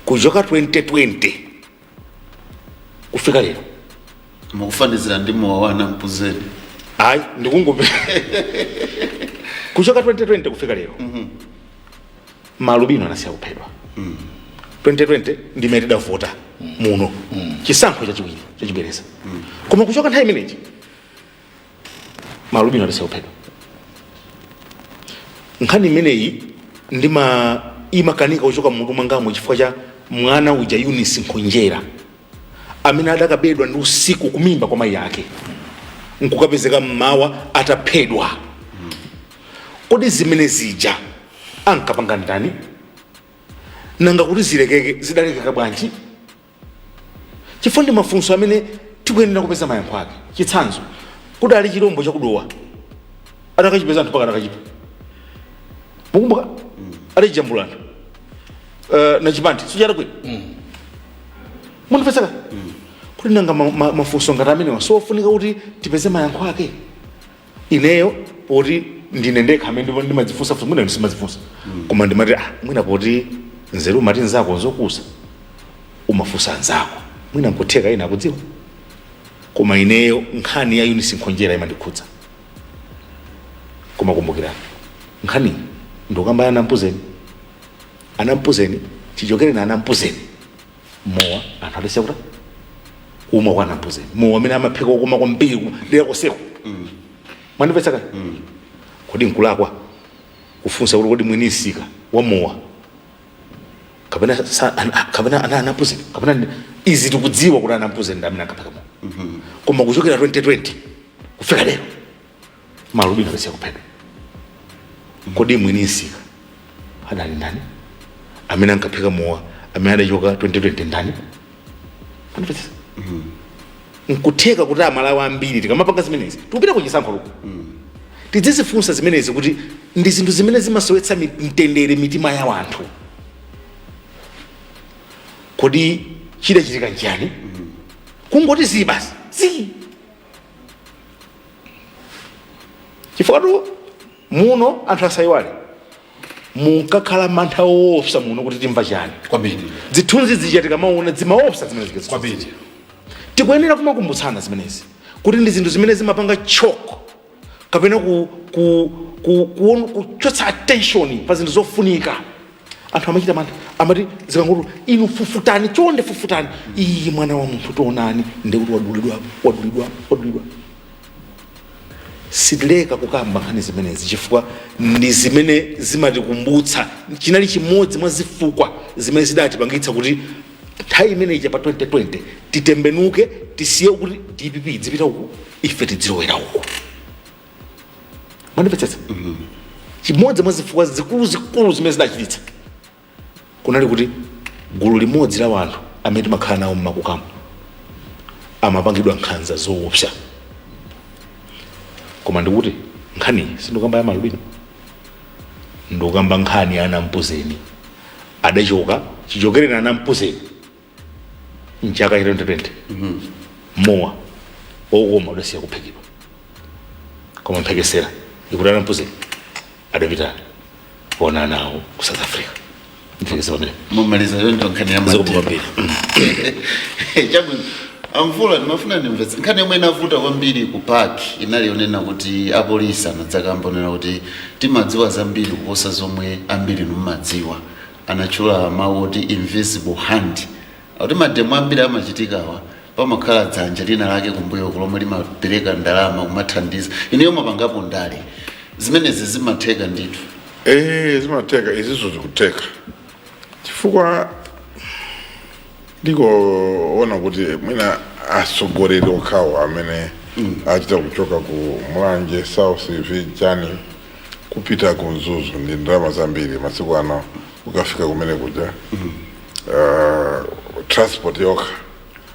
kuchoka 2020 kufika lero? Mukufanizira ndi mowa wa Anampuzeni? Ayi, ndikungope kuchoka 2020 kufika lero maalubino anasiya kuphedwa. 2020 ndimene tidavota muno chisankho chachiwiri chachibwereza, koma kuchoka nthawi imeneyi maalubino anasiya kuphedwa. Nkhani imeneyi ndima imakanika kuchoka mmutu mwangamo chifukwa cha mwana uja Eunice Nkhonjera amene adakabedwa ndi usiku kumimba kwa mayi ake nkukapezeka mmawa ataphedwa. Kodi zimene zija ankapanga ndani? Nanga kuti zilekeke, zidalekeka bwanji? Chifukwa ndi mafunso amene tikuyenera kupeza mayankho ake. Chitsanzo, kudali chilombo chakudowa, atakachipeza anthu paka atakachipa, mukumbuka atachijambula anthu na chipandi sichatakwera. Mundipeseka kuti nanga mafunso ngati amenewa sofunika kuti tipeze mayankho ake. Ineyo poti ndine ndekha amene ndipo ndimadzifunsa funso, mwina simadzifunsa, koma ndimati ah, mwina poti nzeru umati nzako nzokusa, umafunsa anzako, mwina nkutheka ina akudziwa. Koma ineyo nkhani ya Eunice Nkhonjera imandikhudza. Koma kumbukirani, nkhani ndikukamba ya Anampuzeni. Anampuzeni, chichokere na Anampuzeni mowa anthu atasiya kuti kumwa kwa Anampuzeni, mowa amene amaphika okoma kwambiri dera koseko. Mwandipetsa kaya? Kodi nkulakwa kufunsa kuti kodi mwini msika wa mowa kapena kapena ana Anampuzeni kapena izi tikudziwa kuti Anampuzeni ndi amene ankaphika mowa, koma kuchokera 2020 kufika lero maalubino atasiya kuphedwa, kodi mwini msika adali ndani? Amene ankaphika mowa amene adachoka 2020 ndani? Mwandipetsa? Nkutheka kuti Amalawi ambiri tikamapanga zimenezi, tikupita kuchisankho luko, tidzizifunsa zimenezi kuti ndi zinthu zimene zimasowetsa mtendere mitima ya anthu. Kodi chidachitika nchiyani? Kungoti zii basi, zii. Chifukwa tu muno anthu asayiwale, munkakhala mantha woopsa muno kuti timva chani. Kwambiri. Zithunzi zija tikamaona zimaopsa zimene zija. Kwambiri. Tikuyenera kumakumbutsana zimenezi kuti ndi zinthu zimene zimapanga choke kapena kuchotsa attention pa zinthu zofunika. Anthu amachita mantha, amati zikangoti inu fufutani, chonde fufutani, iyi mwana wa munthu tionani, ndikuti wadulidwa, wadulidwa, wadulidwa. Sitileka kukamba nkhani zimenezi chifukwa ndi zimene zimatikumbutsa. Chinali chimodzi mwa zifukwa zimene zidatipangitsa kuti nthawi imeneyi pa 2020 titembenuke, tisiye kuti DPP idzipita uku, ife tidzilowera uku. Mwandimvetsetsa? Chimodzi mwa zifukwa zikuluzikulu zimene zidachititsa kunali kuti gulu limodzi la wanthu amene timakhala nawo mmakukamo amapangidwa nkhanza zoopsa. Koma ndikuti nkhani sindikukamba ya malubino, ndikukamba nkhani ya Anampuzeni. Adachoka chichokere na Anampuzeni mchaka cha 2020 mowa wokoma udasiya kuphikidwa, koma mphekesera ikuti Anampuzeni adapita kuonana nawo ku South Africa. Ndifikise pamene. Mumaliza choncho nkhani ya Zikomo mademo. kwambiri. Chabwino, amvula, ndimafuna ndimvetse nkhani yomwe inavuta kwambiri ku PAC inali yonena kuti apolisi anadzakambonera kuti timadziwa zambiri kuposa zomwe ambiri mumadziwa. Anatchula mawu oti "invisible hand", akuti mademo ambiri amachitikawa pamakhala dzanja lina lake kumbuyo lomwe limapereka ndalama kumathandiza. Ineyo mapangapo ndale, zimenezi zimatheka ndithu? Zimatheka, izizo zikutheka chifukwa ndikuona kuti mwina atsogoleri okhawo amene achita kuchoka ku Mulanje South chani kupita ku Mzuzu ndi ndalama zambiri. Masiku ano ukafika kumene kuja, transport yokha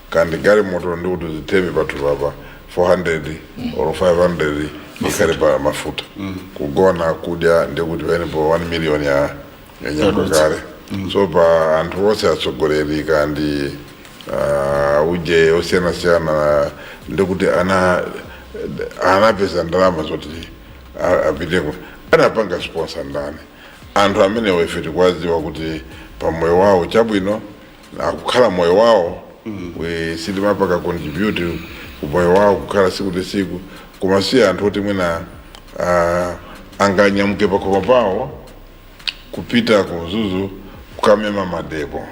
kandi galimoto ndi kuti zithebe pathu papa 400 or 500 ikhale pa mafuta, kugona, kudya, ndikuti pamenepo 1 million ya yanyamuka kale. So pa anthu onse atsogoleri kandi uje osiyanasiyana ndikuti anapeza ndalama zoti apiteko. Anapanga sponsor ndani? Anthu amenewo ife tikuwadziwa kuti pamoyo wawo chabwino akukhala moyo wawo, we sitimapaka contribute ku moyo wawo kukhala siku ndi siku, koma si anthu oti mwina anganyamuke pakhomo pawo kupita ku Mzuzu kukamema mademo.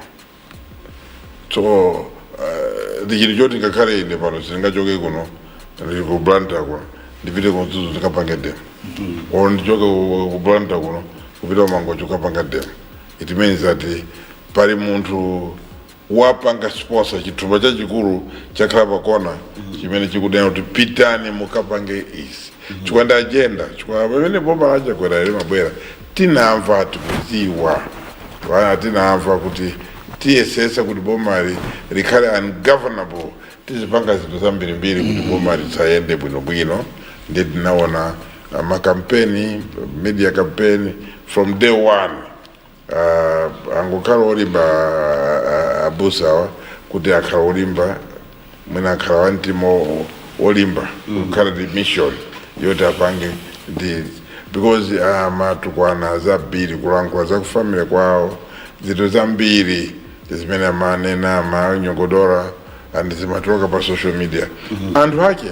So ndi chinthu choti ngakhale ine pano sindingachoke kuno, ndili ku Blantyre kuno, ndipite ku Mzuzu ndikapange demo, or ndichoke ku Blantyre kuno kupita ku Mangochi kukapanga demo. It means that pali munthu wapanga sponsor, chithumba chachikulu chakhala pakona chimene chikunena kuti pitani mukapange izi, chifukwa ndi agenda, chifukwa pamene boma laChakwera limabwera tinamva, tikudziwa vana, tinamva kuti tiyesesa kuti bomali likhale ungovernable, tizipanga zinthu zambirimbiri kuti boma lisayende bwinobwino. Ndi tinaona makampeni, media campaign from day one. Angokhala olimba abusawa kuti akhala olimba, mwina akhala wamtima olimba kukhala ndi mission yoti apange ndi because amatukwana zambiri, kulankhula zakufamily kwawo, zinthu zambiri zimene amanena, amanyogodora and zimatuluka pa social media. Anthu ake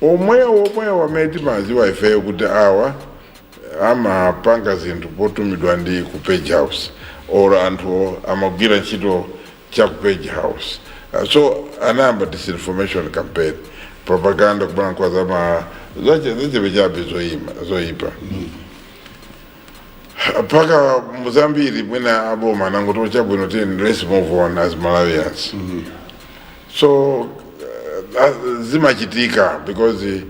omwewo omwewo amene timaziwa ifeyo kuti awa amapanga zinthu potumidwa ndi ku Page House or anthu amagwira ntchito cha ku Page House. So anayamba disinformation campaign, propaganda, kubalankhula zama zachepechabe zoyima zoyipa paka muzambiri. Mwina aboma nangoti chabwino, tiyeni, let's move on as Malawians. So zimachitika because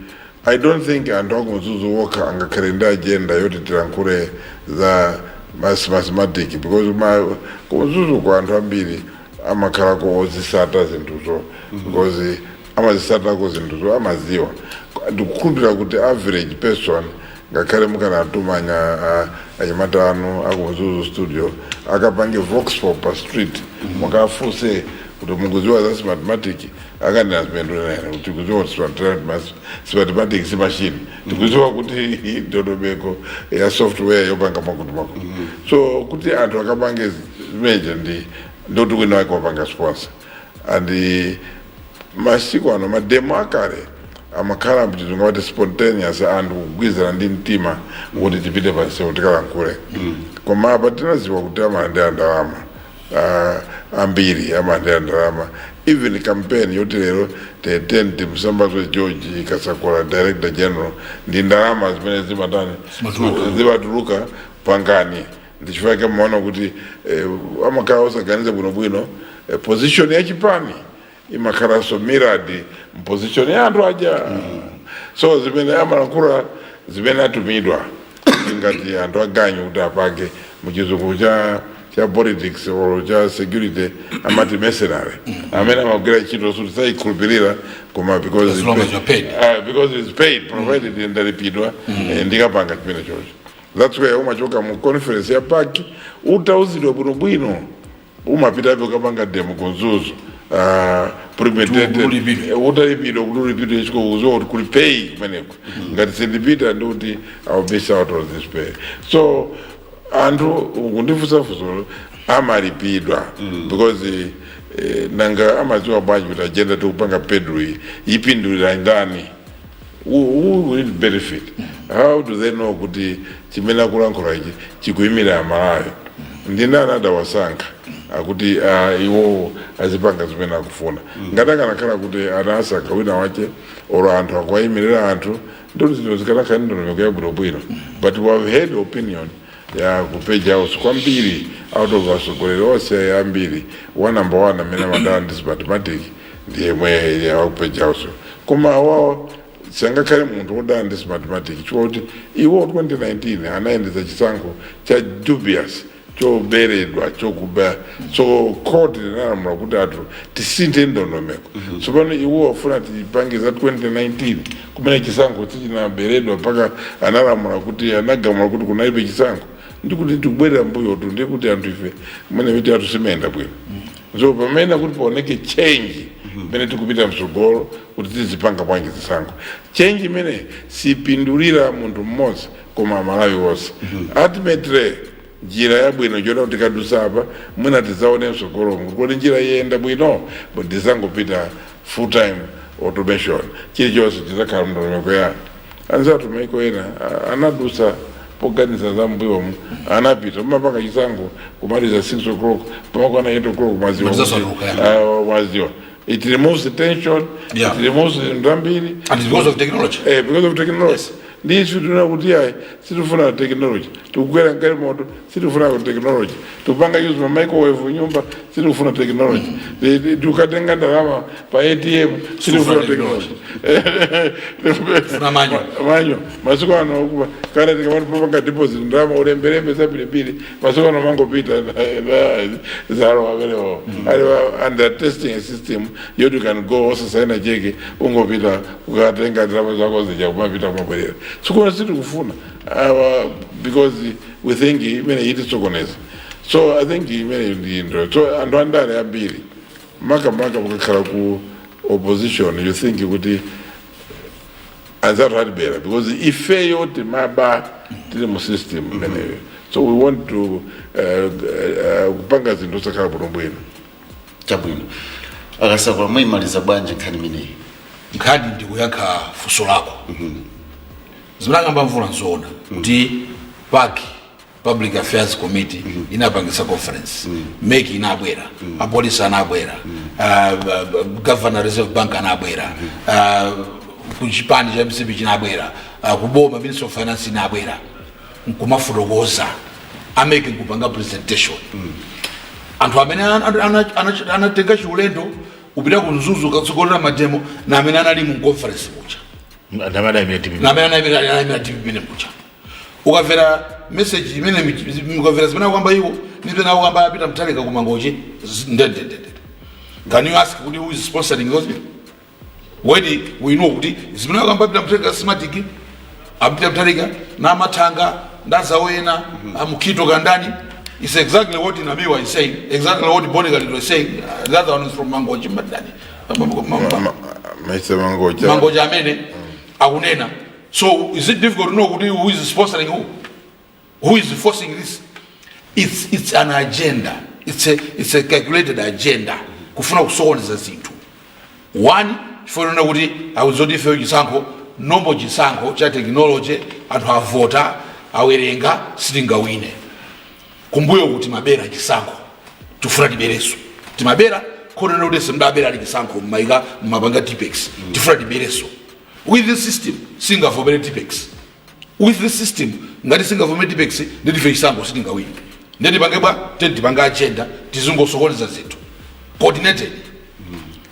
I don't think anthu akumzuzu wokha angakhale ndi agenda yoti tilankhule za mathematic, because kumzuzu kwa anthu ambiri amakhalako ozisata zinthuzo, because amazisatako zinthuzo, amaziwa. Ndikukhulupirira kuti average person, ngakhale mukanatuma anyamata anu akumzuzu studio akapange vox pop pa street, mukafunse kuti mukuziwa za Smartmatic, akanena zimene ndinena kuti tikuziwa kuti Smartmatic si machine, tikuziwa kuti ndondomeko ya software yopanga makuti makuti. So kuti anthu akapange zimenezo ndi ndoti wina wake wapanga sponsor. And masiku ano mademo akale amakhala mchizungu amati spontaneous, anthu kugwizana ndi mtima kuti tipite pansewu tikalankhule. Koma apa tinaziwa kuti amalandira ndalama, ambiri amalandira ndalama. Even campaign yoti lero teten timsambazo George Kasakula director general, ndi ndalama zimene zimatani, zimatuluka pangani. Ndichifukwa chake maona kuti amakhala osaganiza bwinobwino. Position ya chipani imakhalanso mirrored mposition ya anthu aja. So zimene amalankhula, zimene atumidwa ngati anthu aganyu kuti apange, muchizungu cha politics or cha security amati mercenary, amene amagwira ntchito suti sayikhulupirira, koma because As long as you're paid. Because it's paid, provided ndalipidwa, ndikapanga chimene chocho. That's why umachoka mu conference ya PAC utauzidwa bwinobwino, umapitapo ukapanga demo kumzuzu, premeditated. Ulipidwe. Utalipidwa kuti ulipidwe chiko uziwa kuti kuli pay kumeneko. Ngati sindipita ndikuti I will miss out on this pay. So Anthu kundifunsafunso amalipidwa because nanga amadziwa bwanji kuti agenda tikupanga peddle iyi ipindulira ndani? Who will benefit? How do they know kuti chimene akulankhula ichi chikuyimira Amalawi? Ndi ndani adawasankha akuti iwowo azipanga zimene akufuna? Ngati akanakhala kuti anasankha wina wache olo anthu akuwayimirira anthu, ndoti zinthu zikanakhala ndi ndondomeko yabwinobwino. But we have heard opinion ya ku Page House kwambiri out of atsogoleri onse ambiri, wa number one amene amadala ndi Smartmatic ndi yemwe wa ku Page House. Koma awawo sangakhale munthu wodana ndi Smartmatic chifukwa kuti iwo 2019 anayendetsa chisankho cha dubious, choberedwa, chokuba. So court linalamula kuti anthu tisinthe ndondomeko. Tsopano iwo afuna tipange za 2019 kumene chisankho sichinaberedwa, mpaka analamula kuti, anagamula kuti kunalibe chisankho, ndikuti tikubwerera mbuyotu, ndikuti anthu ife kumene miti athu simayenda bwino. So pamene kuti paoneke change pamene tikupita mtsogolo kuti tizipanga bwanji zisankho, change imene sipindulira munthu mmodzi koma Amalawi wonse ultimately. Njira yabwino chona kuti tikadusa apa mwina tidzaone mtsogolomo kuti njira iyenda bwino, but tizangopita full time automation, chilichonse chizakhala mndondomeko ya anzathu maiko ena. Anadusa poganiza za mbuyomu, anapita umapanga chisankho kumaliza 6 o'clock, pamakwana 8 o'clock maziwa. Malizaswaluka, yeah. Maziwa, it removes the tension. It removes zinthu zambiri. And it's because of technology. Because of technology. Ndisu tuna kuti ayi, sitifuna technology, tikukwera galimoto, sitifuna technology, tikupanga use ma microwave nyumba, sitifuna technology. Tikukatenga ndalama pa ATM, sitifuna technology. Funa manual. Manual. Masiku ano kuba kana tikamati popanga deposit ndalama ulembelembe zapilipili, masiku ano mangopita zalo amene ali under testing system yoti you can go osasaina cheke, ungopita ukatenga ndalama zako zija, kumapita kumabwerera. Sikuona sitikufuna because we think imene itisokoneza. So I think imene ndi ndo. So anthu andale ambiri, makamaka mukakhala ku opposition, you think kuti anzathu atibera because ifeyo timaba tili mu system imeneyo. So we want to kupanga zinthu zosakhala bwinobwino. Chabwino. Akasakula, muyimaliza bwanji nkhani imeneyi? Nkhani ndikuyankha funso lako. Zimene akamba Mvula nzoona kuti PAC, Public Affairs Committee, inapangisa conference, MEC inabwera, apolisi anabwera, governor Reserve Bank anabwera, kuchipani cha MCP chinabwera, kuboma Minister of Finance inabwera nkumafotokoza, a MEC nkupanga presentation. Anthu amene anatenga chiulendo kupita ku Mzuzu katsogolera ma demo na amene anali mu conference muja. Ndamadayimira DPP. Na amene anayimira DPP mene muja. Ukamvera message imene, ukamvera zimene akuyamba iwo ndi zimene akuyamba apita Mtalika kumangochi, ndendendende. Can you ask kuti who is sponsoring those people when we know kuti zimene akuyamba apita Mtalika, Smartmatic, apita Mtalika namathanga ndazawena amukhito kandani, is exactly what Namiwa is saying, exactly what Boni Kalindo is saying. The other one is from Mangochi, Madani. Maisa Mangocha. Mangochi amene akunena. So is it difficult to know kuti who is sponsoring who, who is forcing this? It's an agenda. It's a calculated agenda kufuna kusokoneza zinthu. One, chifukwa kuti akuzoti ife chisankho nombo, chisankho cha technology, anthu avota, awerenga, sitingawine. Kumbuyo kuti mabera chisankho, tifuna tibereso. Timabera khonena kuti simdabera ali chisankho mmaika mmapanga tipex, tifuna tibereso. With this system singavomere tipex. With this system, ngati singavomere tipex, nditife chisankho sitingawine. Ndetipange bwa tenti tipange agenda tizingosokoneza zinthu coordinated.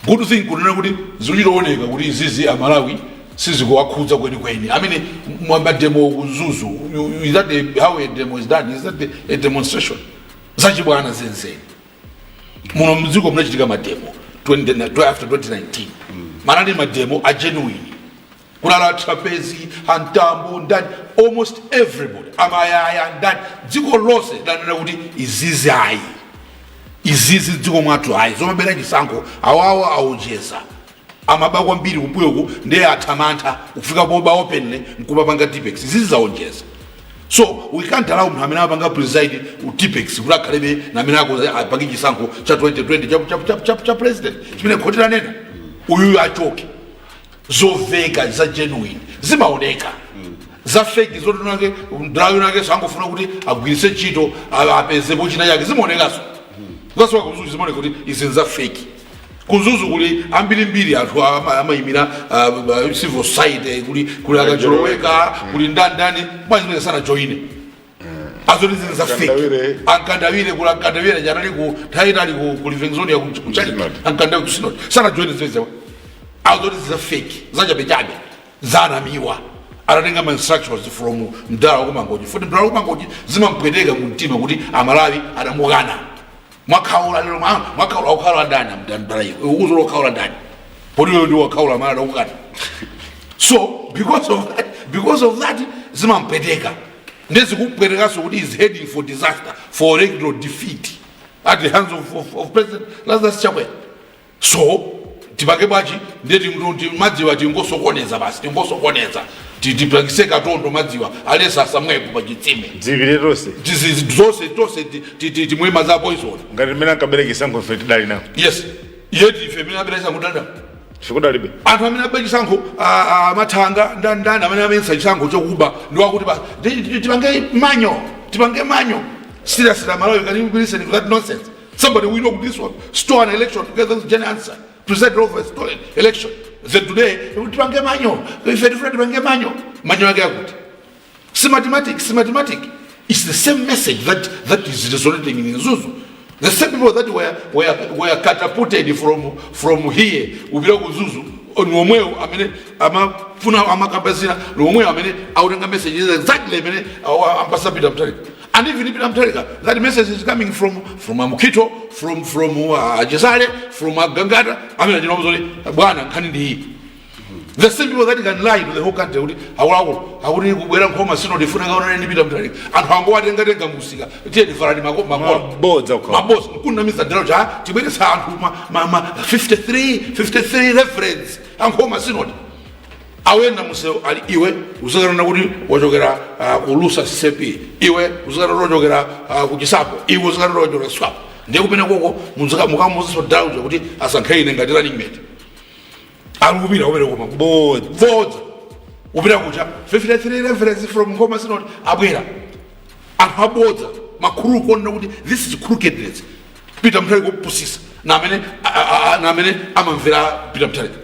Good thing kunena kuti zikuchitooneka kuti izizi Amalawi sizikuwakhudza kwenikweni. I mean, ma demo ku Mzuzu, is that how a demo is done? Is that a demonstration? Zachibwana zenzeni. Muno mdziko munachitika ma demo 20 after 2019, manali ma demo a genuine, kulala Trapezi, Antambo, ndani, almost everybody, amayaya, ndani, dziko lonse lanena kuti izizi ayi, izizi dziko mwathu ayi, zomabera chisankho. Awawa aonjeza, amaba kwambiri kumbuyoku, ndiye athamantha kufika poba openly nkumapanga tipex. Izizi zaonjeza. So we can't allow munthu amene amapanga preside Tipp-Ex kuti akhalebe namene apange chisankho cha 2020 cha president chimene khoti lanena uyuyu achoke. Zoveka za genuine zimaoneka, za fake zotinake ndalawinake sangofuna kuti agwiritse ntchito apezepo china chake zimaonekanso. That's why kuMzuzu zimaoneka kuti izi nza fake. KuMzuzu kuli ambirimbiri anthu amayimira civil society, kuli akachiloweka, kuli ndani bwanji zimene sanajoine azoti zili za fake. Ankandawire. Ankandawire, kuli ankandawire janali ku nthawi inali ku Livingstone ya ku China. Synod. Ankandawire ku Synod sanajoine zimene azoti za fake, zachabechabe, zanamiwa. Atatenga ma instructions from mdala wakumangoji futi mdala wakumangoji zimampweteka mu mtima kuti Amalawi adamukana. Mwakhaula lero, mwakhaula. Wakhaula ndani? Mdala iwe ukuzola wakhaula ndani poti iwe ndi wakhaula mala adakukana? So because of that zimampweteka, ndezikupwetekanso kuti is heading for disaster, for electoral defeat at the hands of President Lazarus Chakwera. So tipange bwanji? Ndiye madziwa tingosokoneza basi, tingosokoneza. Tipangise katondo madziwa alesa asamwepo pachitsime. Dzipite tonse. Zonse tonse timwe madzi a poison. Ngati mmene ankabereka chisankho ife tidali nawo. Yes, yeti ife amene abera chisankho danda. Ife kudalibe. Anthu amene abera chisankho amathanga ndani amene amayesa chisankho chokuba ndiwakuti basi tipange manyo, tipange manyo. Seriously, Malawi, can you listen to that nonsense? Somebody we know this one stole an election together with Jane Ansah, presided over a stolen election. Then today tipange manyo, ife tifuna tipange manyo. Manyo ake akuti Smartmatic, Smartmatic. It's the same message that is resonating in Mzuzu. The same people that were catapulted from here upita ku Mzuzu ni omwewo amene amafuna amakambazira, ni omwewo amene autenga message is exactly amene ampasa Peter Mutharika. And even Peter Mutharika, that message is coming from Amukito, from Chisale, from Gangata amene achina bwana nkhani ndi iyi. The same people that can lie to the whole country kuti akuluakulu akuti kubwera Nkhoma Synod ifuna kaonane ndi Peter Mutharika, anthu angowatengatenga musika, tiye tivalani makola. Mabodza ukhawa. Mabodza nkunamiza dalo cha tibweretsa anthu ma 53 53 reverends aNkhoma Synod awenda museu ali iwe uzakanena kuti wachokera ku Lusa CCAP, iwe uzakanena kuti wachokera ku Chisapo, iwe uzakanena kuti wachokera Swapo. Ndiye kumene koko mukamuziso dalo kuti asankhe ine ngati running mate ali kupita kumene koma Bodza. Bodza upita kucha 53 reverends from Nkhoma Synod abwera, anthu abodza makhulu kuonera kuti this is crookedness. Peter Mutharika kupusisa na amene na amene amamvera Peter Mutharika.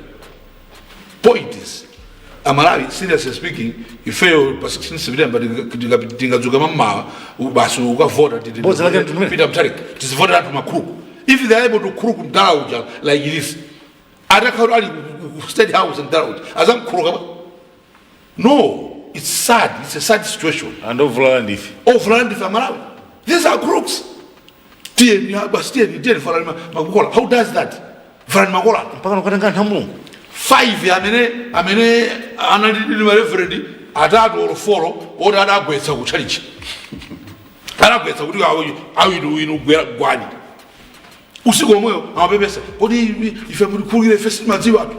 Point is, Amalawi, seriously speaking, ifeyo pa 16 September tingadzuka mammawa basi ukavota Bodza lake mtundu umene. Peter Mutharika tizivotera anthu makhuluku. If they are able to crook mdala uja like this, atakhala ali ku State House mdala uja azamkhuluka bwa? No, it's sad, it's a sad situation. Anthu ovulala ndife. Ovulala ndife Amalawi. These are crooks. Tiyeni basi, tiyeni, tiyeni valani makola. How does that? Valani makola. Mpaka nukatenga anthu a Mulungu. Five amene anali ma reverend atatu or four oti adagwetsa kutchalichi, adagwetsa kuti awinu inu gwera gwani. Usiku omweyo amapepesa kuti ife mutikhulukire, ife sitimadziwa,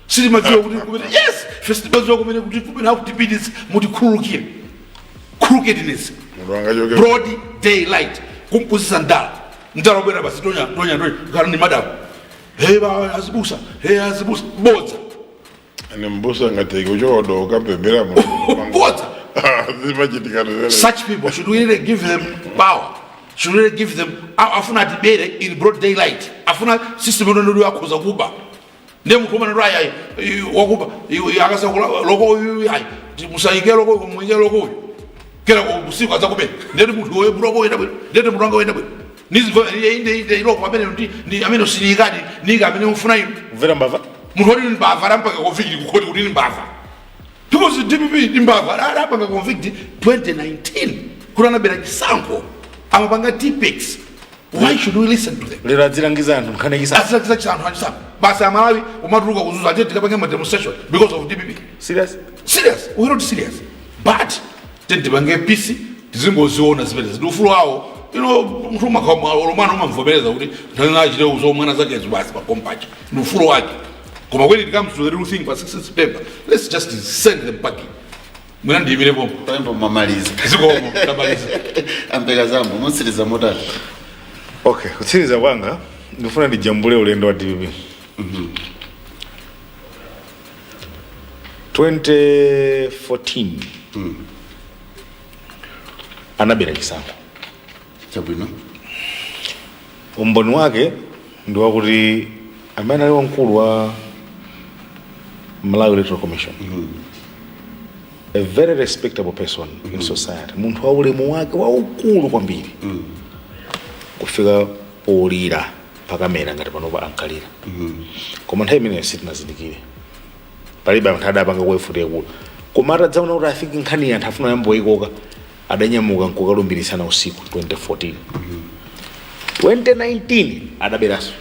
sitimadziwa kuti kumene, yes, ife sitimadziwa kumene kuti kumene akutipititsa, mutikhululukire. Crookedness. Munthu angachoke Broad daylight kumpusisa ndala, ndala bwera basi tonya tonya tonya kana ni madamu hey ba azibusa, hey azibusa, bodza. Ni mbusa ngati kuchodo ukapembera munthu. Bodza. Zimachitika zere. Such people, should we really give them power? Should we really give them afuna atibere in broad daylight, afuna system ino akhoza kuba. Ndiye munthu umene ati ayi wakuba akasakula loko uyu ayi musayike loko uyu, muyike loko uyu kera usiku adzakubera. Ndiyeti munthu woye loko uyenda bwino, ndiyeti munthu wanga uyenda bwino nizimva inde inde loko amene ndi amene usinikadi nika amene umfuna inu. Kumvera mbava. Munthu woti ni mbava adampanga convict kukhoti kuti ni mbava because DPP ni mbava. Adapanga convict 2019 kuti anabera chisankho, amapanga Tipp-Ex. Why should we listen to them? Lero adzilangiza anthu nkhani yachisankho. Azilangiza chisankho, achisankho basi. Amalawi umatuluka kuzuza ati tikapange ma demonstration because of DPP. Serious? Serious, we're not serious, but tipange peace, tizingoziona zimene ndi ufulu wawo. Ino munthu umakhala umamvomereza kuti nthawi achite zomwana zakezo basi pakompacha ndi ufulu wake. Koma when it comes to the real thing pa 16 September, let's just send them packing. Mwina ndiyimire pompo. Pambo mwamaliza. Zikomo, tamaliza. Ambeka zambo mutsiriza motani? Okay, kutsiriza kwanga ndifuna ndijambule ulendo wa DPP. 2014 anabera chisankho. Chabwino. Umboni wake ndi wakuti amene ali wamkulu wa Malawi Electoral Commission, a very respectable person in society, munthu wa ulemu wake waukulu kwambiri, kufika polira pakamera ngati panopa ankalira. Koma nthawi imeneyo sitinazindikire, palibe anthu adapanga kuefuti yakulu. Koma atadzaona kuti afike nkhani, anthu afuna yamboyikoka, adanyamuka nkukalumbirisana usiku 2014. 2019 adaberanso.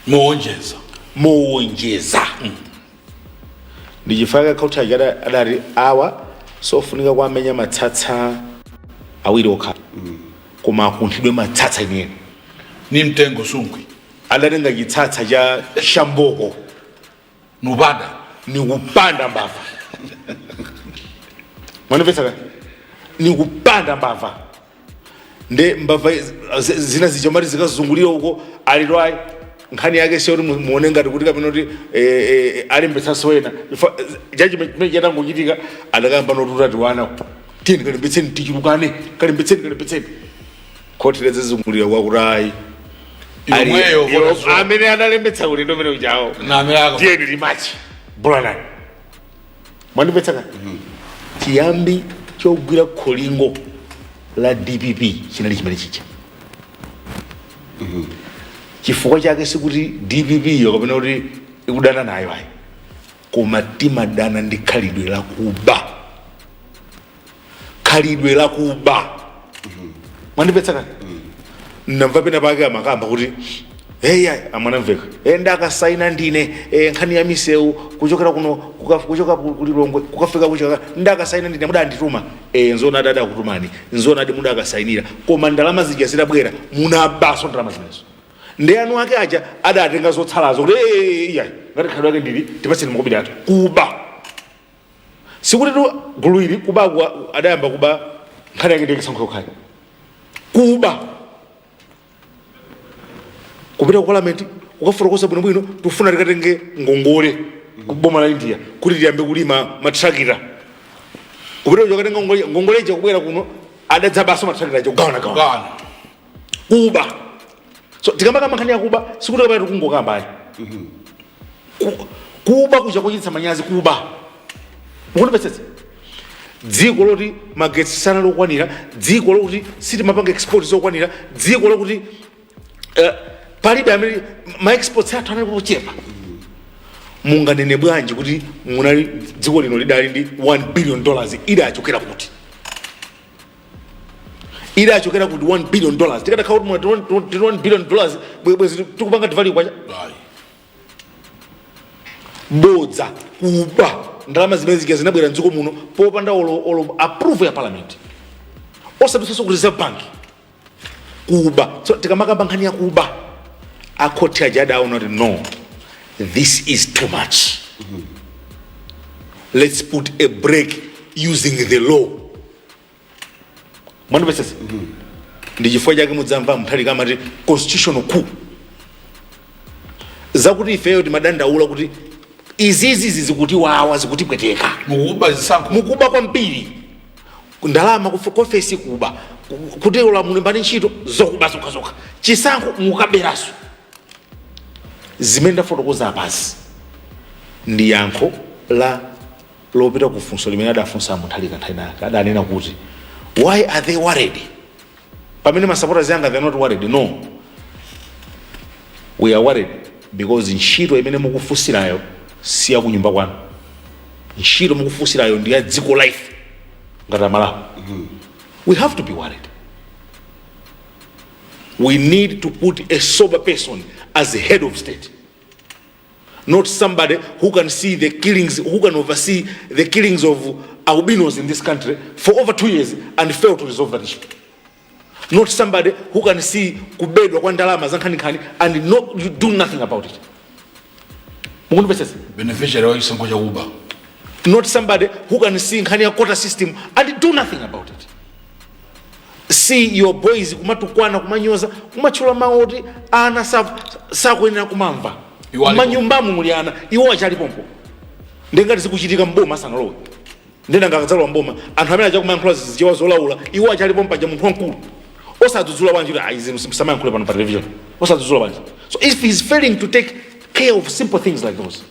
Muonjeza. Mowonjeza. Ndi chifukwa khoti aja adati awa sofunika kuamenya matsatsa awiri okha, koma akunthidwe matsatsa inene. Ni mtengo sungwi. Adatenga chitsatsa cha shamboko. Nupanda. Nikupanda mbava. Mwanimvetsa ka? Nikupanda mbava. Nde mbava zina zichomati zikazungulira uko alilwayi. Nkhani yake siyoti muone ngati kuti kapena kuti alembetsanso ena. Judgment imene chatangochitika, adakamba notuta tiwana, tiyeni kalembetseni, tichulukane, kalembetseni, kalembetseni. Khoti ledzazungulira kwakuti ayi. Yomweyo. Amene analembetsa ulendo umene ujawo. Na amene aka. Tiyeni limachi bulanani. Mwandimvetsa ka? Chiyambi chogwira kholingo la DPP chinali chimene chicha. Chifukwa chake sikuti DPP yo kapena kuti ikudana nayo, ayi, koma timadana ndi khalidwe lakuba, khalidwe lakuba. Mwandimvetsa ka? Ndamva pena pake amakamba kuti heya, amwanamveka e, ndakasaina ndine e, nkhani ya misewu kuchokera kuno kuchoka kulilongwe kukafika kuchoka, ndakasaina ndine, mudandituma e, nzona adi adakutumani, nzona adi mudakasainira, koma ndalama zija zidabwera munabaso ndalama zimenezo. Ndi anu ake aja adatenga zotsalazo kuti "Eh, iyayi, ngati khalidwe ake ndili, tipatseni makobiri athu." Kuba sikuti tu gulu ili kuba adayamba kuba. Nkhani yake ndiye chisankho yokhayo. Kuba, kupita ku parliament kukafotokoza bwinobwino, tikufuna tikatenge ngongole ku boma la India kuti tiyambe kulima matrakita. Kupita kuja kukatenga ngongole, ngongole ija kubwera kuno adadzabaso matrakita aja kugawana gawana. Gana. Kuba. So tikamakamba nkhani yakuba, sikuti kapena tikungokamba, ayi. Kuba kuja kuchititsa manyazi. Kuba, mukundipetsetsa? Dziko loti magetsi sana lokwanira, dziko lokuti sitimapanga export zokwanira, dziko lokuti palibe amene ma exports athu anali kuchepa, munganene bwanji kuti munali dziko lino lidali ndi $1 billion? Idachokera kuti? Idachokera kuti $1 billion? Tikadakhala kuti muna $1 billion, bwezi tikupanga devalue kwacha? Ayi. Bodza, kuba. Ndalama zimene zija zinabwera mdziko muno popanda olo approval ya parliament, osadutsanso ku Reserve Bank. Kuba. So tikamakamba nkhani ya kuba, akhoti aja adaona kuti no, this is too much, let's put a break using the law. Mwandipesesa? Ndi chifukwa chake mudzamva Mutharika amati constitutional coup. Zakuti ifeyo timadandaula kuti izizi zikuti wawa, zikutipweteka. Mukuba zisankho. Mukuba kwambiri, ndalama kofesi kuba, kuti ulamulembani ntchito zokuba zokhazokha, chisankho mukaberaso. Zimene ndafotokoza apasi ndi yankho la lopita ku funso limene adafunsa Mutharika nthawi yake. Adanena kuti why are they worried pamene ma supporters anga, they are not worried? No, we are worried because ntchito imene mukufunsirayo si ya kunyumba kwanu. Ntchito mukufunsirayo ndi ya dziko life. Ngati Amalawi, we have to be worried. We need to put a sober person as the head of state, not somebody who can see the killings, who can oversee the killings of albinos in this country for over 2 years and fail to resolve that issue, not somebody who can see kubedwa kwa ndalama za nkhaninkhani and no, you do nothing about it. Mukundipesesa? Beneficiary wa chisankho chakuba. Not somebody who can see nkhani ya quota system and do nothing about it. See your boys kumatukwana, kumanyoza, kumatchula mawu oti ana sakuyenera kumamva. Iwo alipo. Manyumbamu muli ana, iwo achalipompo. Ndengati zikuchitika mboma asanalowe, ndena ngakadzalowa mboma, anthu amene achakumayankhula zizichewa zolaula, iwo achalipompo paja, munthu wamkulu osadzudzula bwanji kuti izi musamayankhule pano pa television? Osadzudzula bwanji? So if he's failing to take care of simple things like those,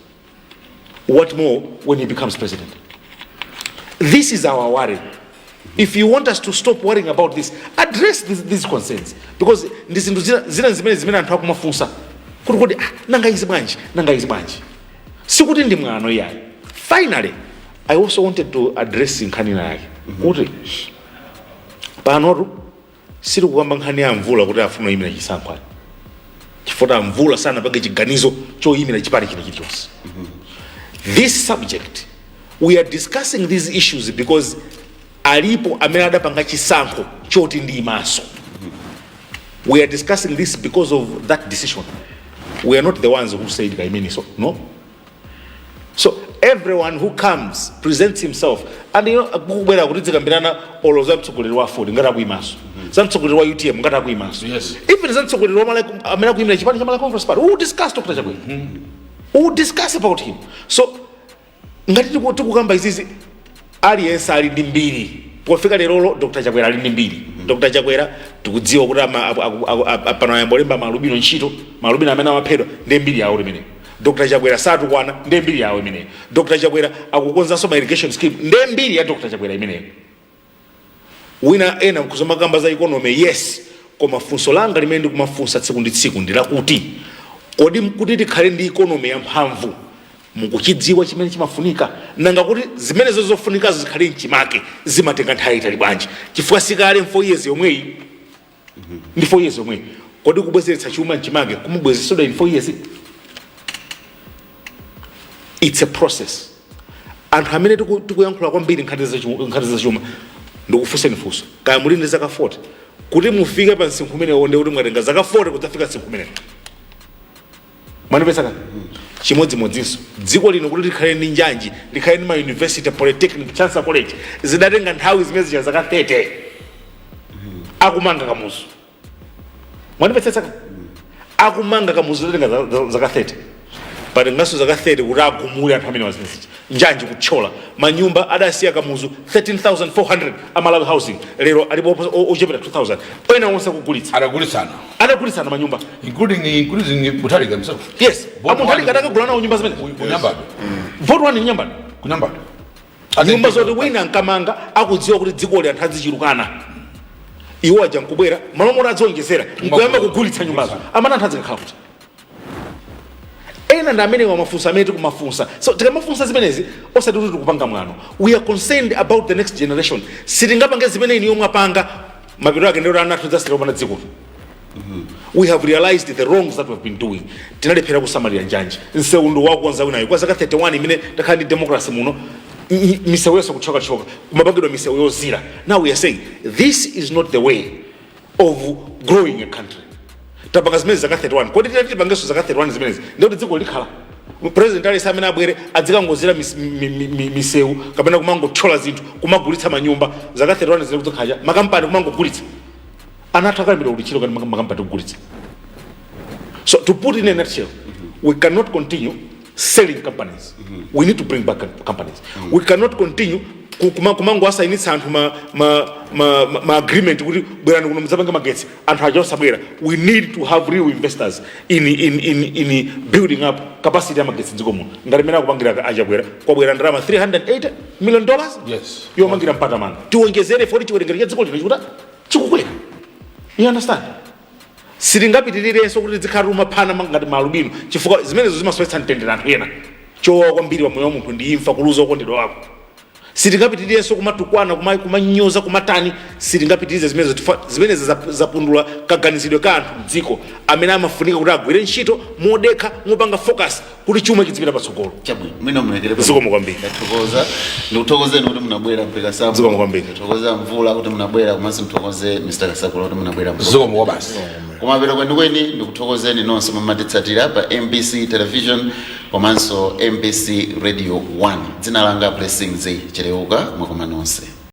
what more when he becomes president? This is our worry. If you want us to stop worrying about this, address these concerns, because ndi zinthu zina zimene anthu akumafunsa kuti kodi, nanga izi bwanji, nanga izi bwanji? Sikuti ndi mwano iyayi. Finally, I also wanted to address nkhani ina yake, kuti panotu sitikukamba nkhani ya Mvula kuti afuna kuyimira chisankho ayi, chifukwa Mvula sanapange chiganizo choyimira chipani china chilichonse. This subject, we are discussing these issues because alipo amene adapanga chisankho choti ndi imaso. We are discussing this because of that decision. We are not the ones who said kaimeniso, no. So everyone who comes, presents himself and kubwera kuti dzikambirana olo za mtsogoleri wa AFORD ngati akuimaso, za mtsogoleri wa UTM ngati akuimaso, even za mtsogoleri wa amene akuyimira chipani cha Malawi Congress Party, we will discuss Dr. Chakwera, we will discuss about him. So ngati tikukamba izizi, aliyense ali ndi mbiri. Pofika lerolo Dr. Chakwera ali ndi mbiri. Dr. Chakwera tikudziwa kuti pano ayambolemba maalubino ntchito, maalubino amene amaphedwa, ndi mbiri yawo imeneyo. Dr. Chakwera satukwana, ndi mbiri yawo imeneyo. Dr. Chakwera akukonzanso ma irrigation scheme, ndi mbiri ya Dr. Chakwera imeneyo. Wina ena nkuzomakamba za economy, yes, koma funso langa limene ndikumafunsa tsiku ndi tsiku ndilakuti, kodi kuti tikhale ndi economy yamphamvu, mukuchidziwa chimene chimafunika? Nanga kuti zimenezo zofunikazo zikhale mchimake zimatenga nthawi itali bwanji? Chifukwa sikale 4 years yomweyi ndi 4 years yomweyi. Kodi kubwezeretsa chuma mchimake kumubwezesedwa in 4 years? It's a process. Anthu amene tikuyankhula kwambiri nkhani zachuma, ndikufunseni funso: kaya muli ndi zaka 40, kuti mufike pa msinkhu umenewo ndi kuti mwatenga zaka 40 kudzafika msinkhu umenewo. Mwanipesaka? Chimodzimodzinso dziko lino, kuti likhale ndi njanji, likhale ndi ma university, polytechnic, Chancellor College, zidatenga nthawi zimene zija zaka 30 akumanga Kamuzu. Mwanipesaka? Akumanga Kamuzu zidatenga zaka 30, patenganso zaka 30 kuti agumule anthu amene wazimezicha njanji kuthyola manyumba adasiya Kamuzu 13,400 a Malawi Housing, lero alipo ochepera 2000, ena onse akugulitsa. Adagulitsana. Adagulitsana manyumba. Including Mutharika himself. Yes. Vote A Mutharika one. adakagula nawo nyumba zimene Kunyambadwe. Vote one nyambadwe. Kunyambadwe. Nyumba zoti wina nkamanga akudziwa kuti dzikoli anthu azichulukana, iwo aja nkubwera malo moti adzionjezera, nkuyamba kugulitsa nyumbazo. Amene anthu azikakhala kuti ena ndi amene wamafunsa amene tikumafunsa. So tikamafunsa zimenezi, osati kuti tikupanga mwano. We are concerned about the next generation. Sitingapange zimene inu yomwe apanga, mapeto ake ndero ana athu dzasira opanda dziko. We have realized the wrongs that we've been doing. Tinalephera kusamalira njanji, msewu ndi wakukonza winayo kwa zaka 31 imene takhala ndi democracy muno, misewu yonse kuchokachoka, kumapangidwa misewu yozira. Now we are saying this is not the way of growing a country. Tapanga zimene zaka 31, kodi titati tipangenso zaka 31 zimenezi, ndikuti dziko likhala president aliyense amene abwere adzikangozira misewu kapena kumangothyola zinthu, kumagulitsa manyumba zaka 31 zine, kudzakhaja makampani kumangogulitsa, ana athu akalembedwa kuti ntchito kati makampani kugulitsa? So to put in a nutshell, we cannot continue selling companies. We need to bring back companies. We cannot continue kumangoasayinitsa anthu ma agreement kuti bwerani kuno mudzapange magetsi, anthu aja osabwera. We need to have real investors in building up capacity ya magetsi dziko muno, ngati mmene akupangira aChakwera. Kwabwera ndalama $380 million yomangira Mpatamanga. Tiwonjezere foti chiwerengero cha dziko lino chikuta chikukwera, you understand? Sitingapitirirenso kuti tizikhala timaphana ngati maalubino, chifukwa zimenezo zimasowetsa mtendere anthu ena. Chowawa kwambiri pa moyo wa munthu ndi imfa, kuluza okondedwa wako. Sitingapitirirenso kumatukwana, kumanyoza, kumatani. Sitingapitirize zimenezo chifukwa zimenezi zapundula kaganizidwe ka anthu mdziko amene amafunika kuti agwire ntchito modekha, mopanga focus kuti Kuti chuma chizipita patsogolo. Chabwino, mwina mulekere. Zikomo kwambiri. Ndathokoza, ndikuthokozeni kuti munabwera mpeka samu. Zikomo kwambiri. Ndithokoza Mvula kuti munabwera, komanso ndithokoze Mr Kasakula kuti munabwera. Zikomo kwa basi. Kumapeto kwenikweni, ndikuthokozeni nonse mumatitsatira pa MBC Television komanso MBC Radio 1. Dzina langa Blessings Cheleuka. Mwakoma nonse.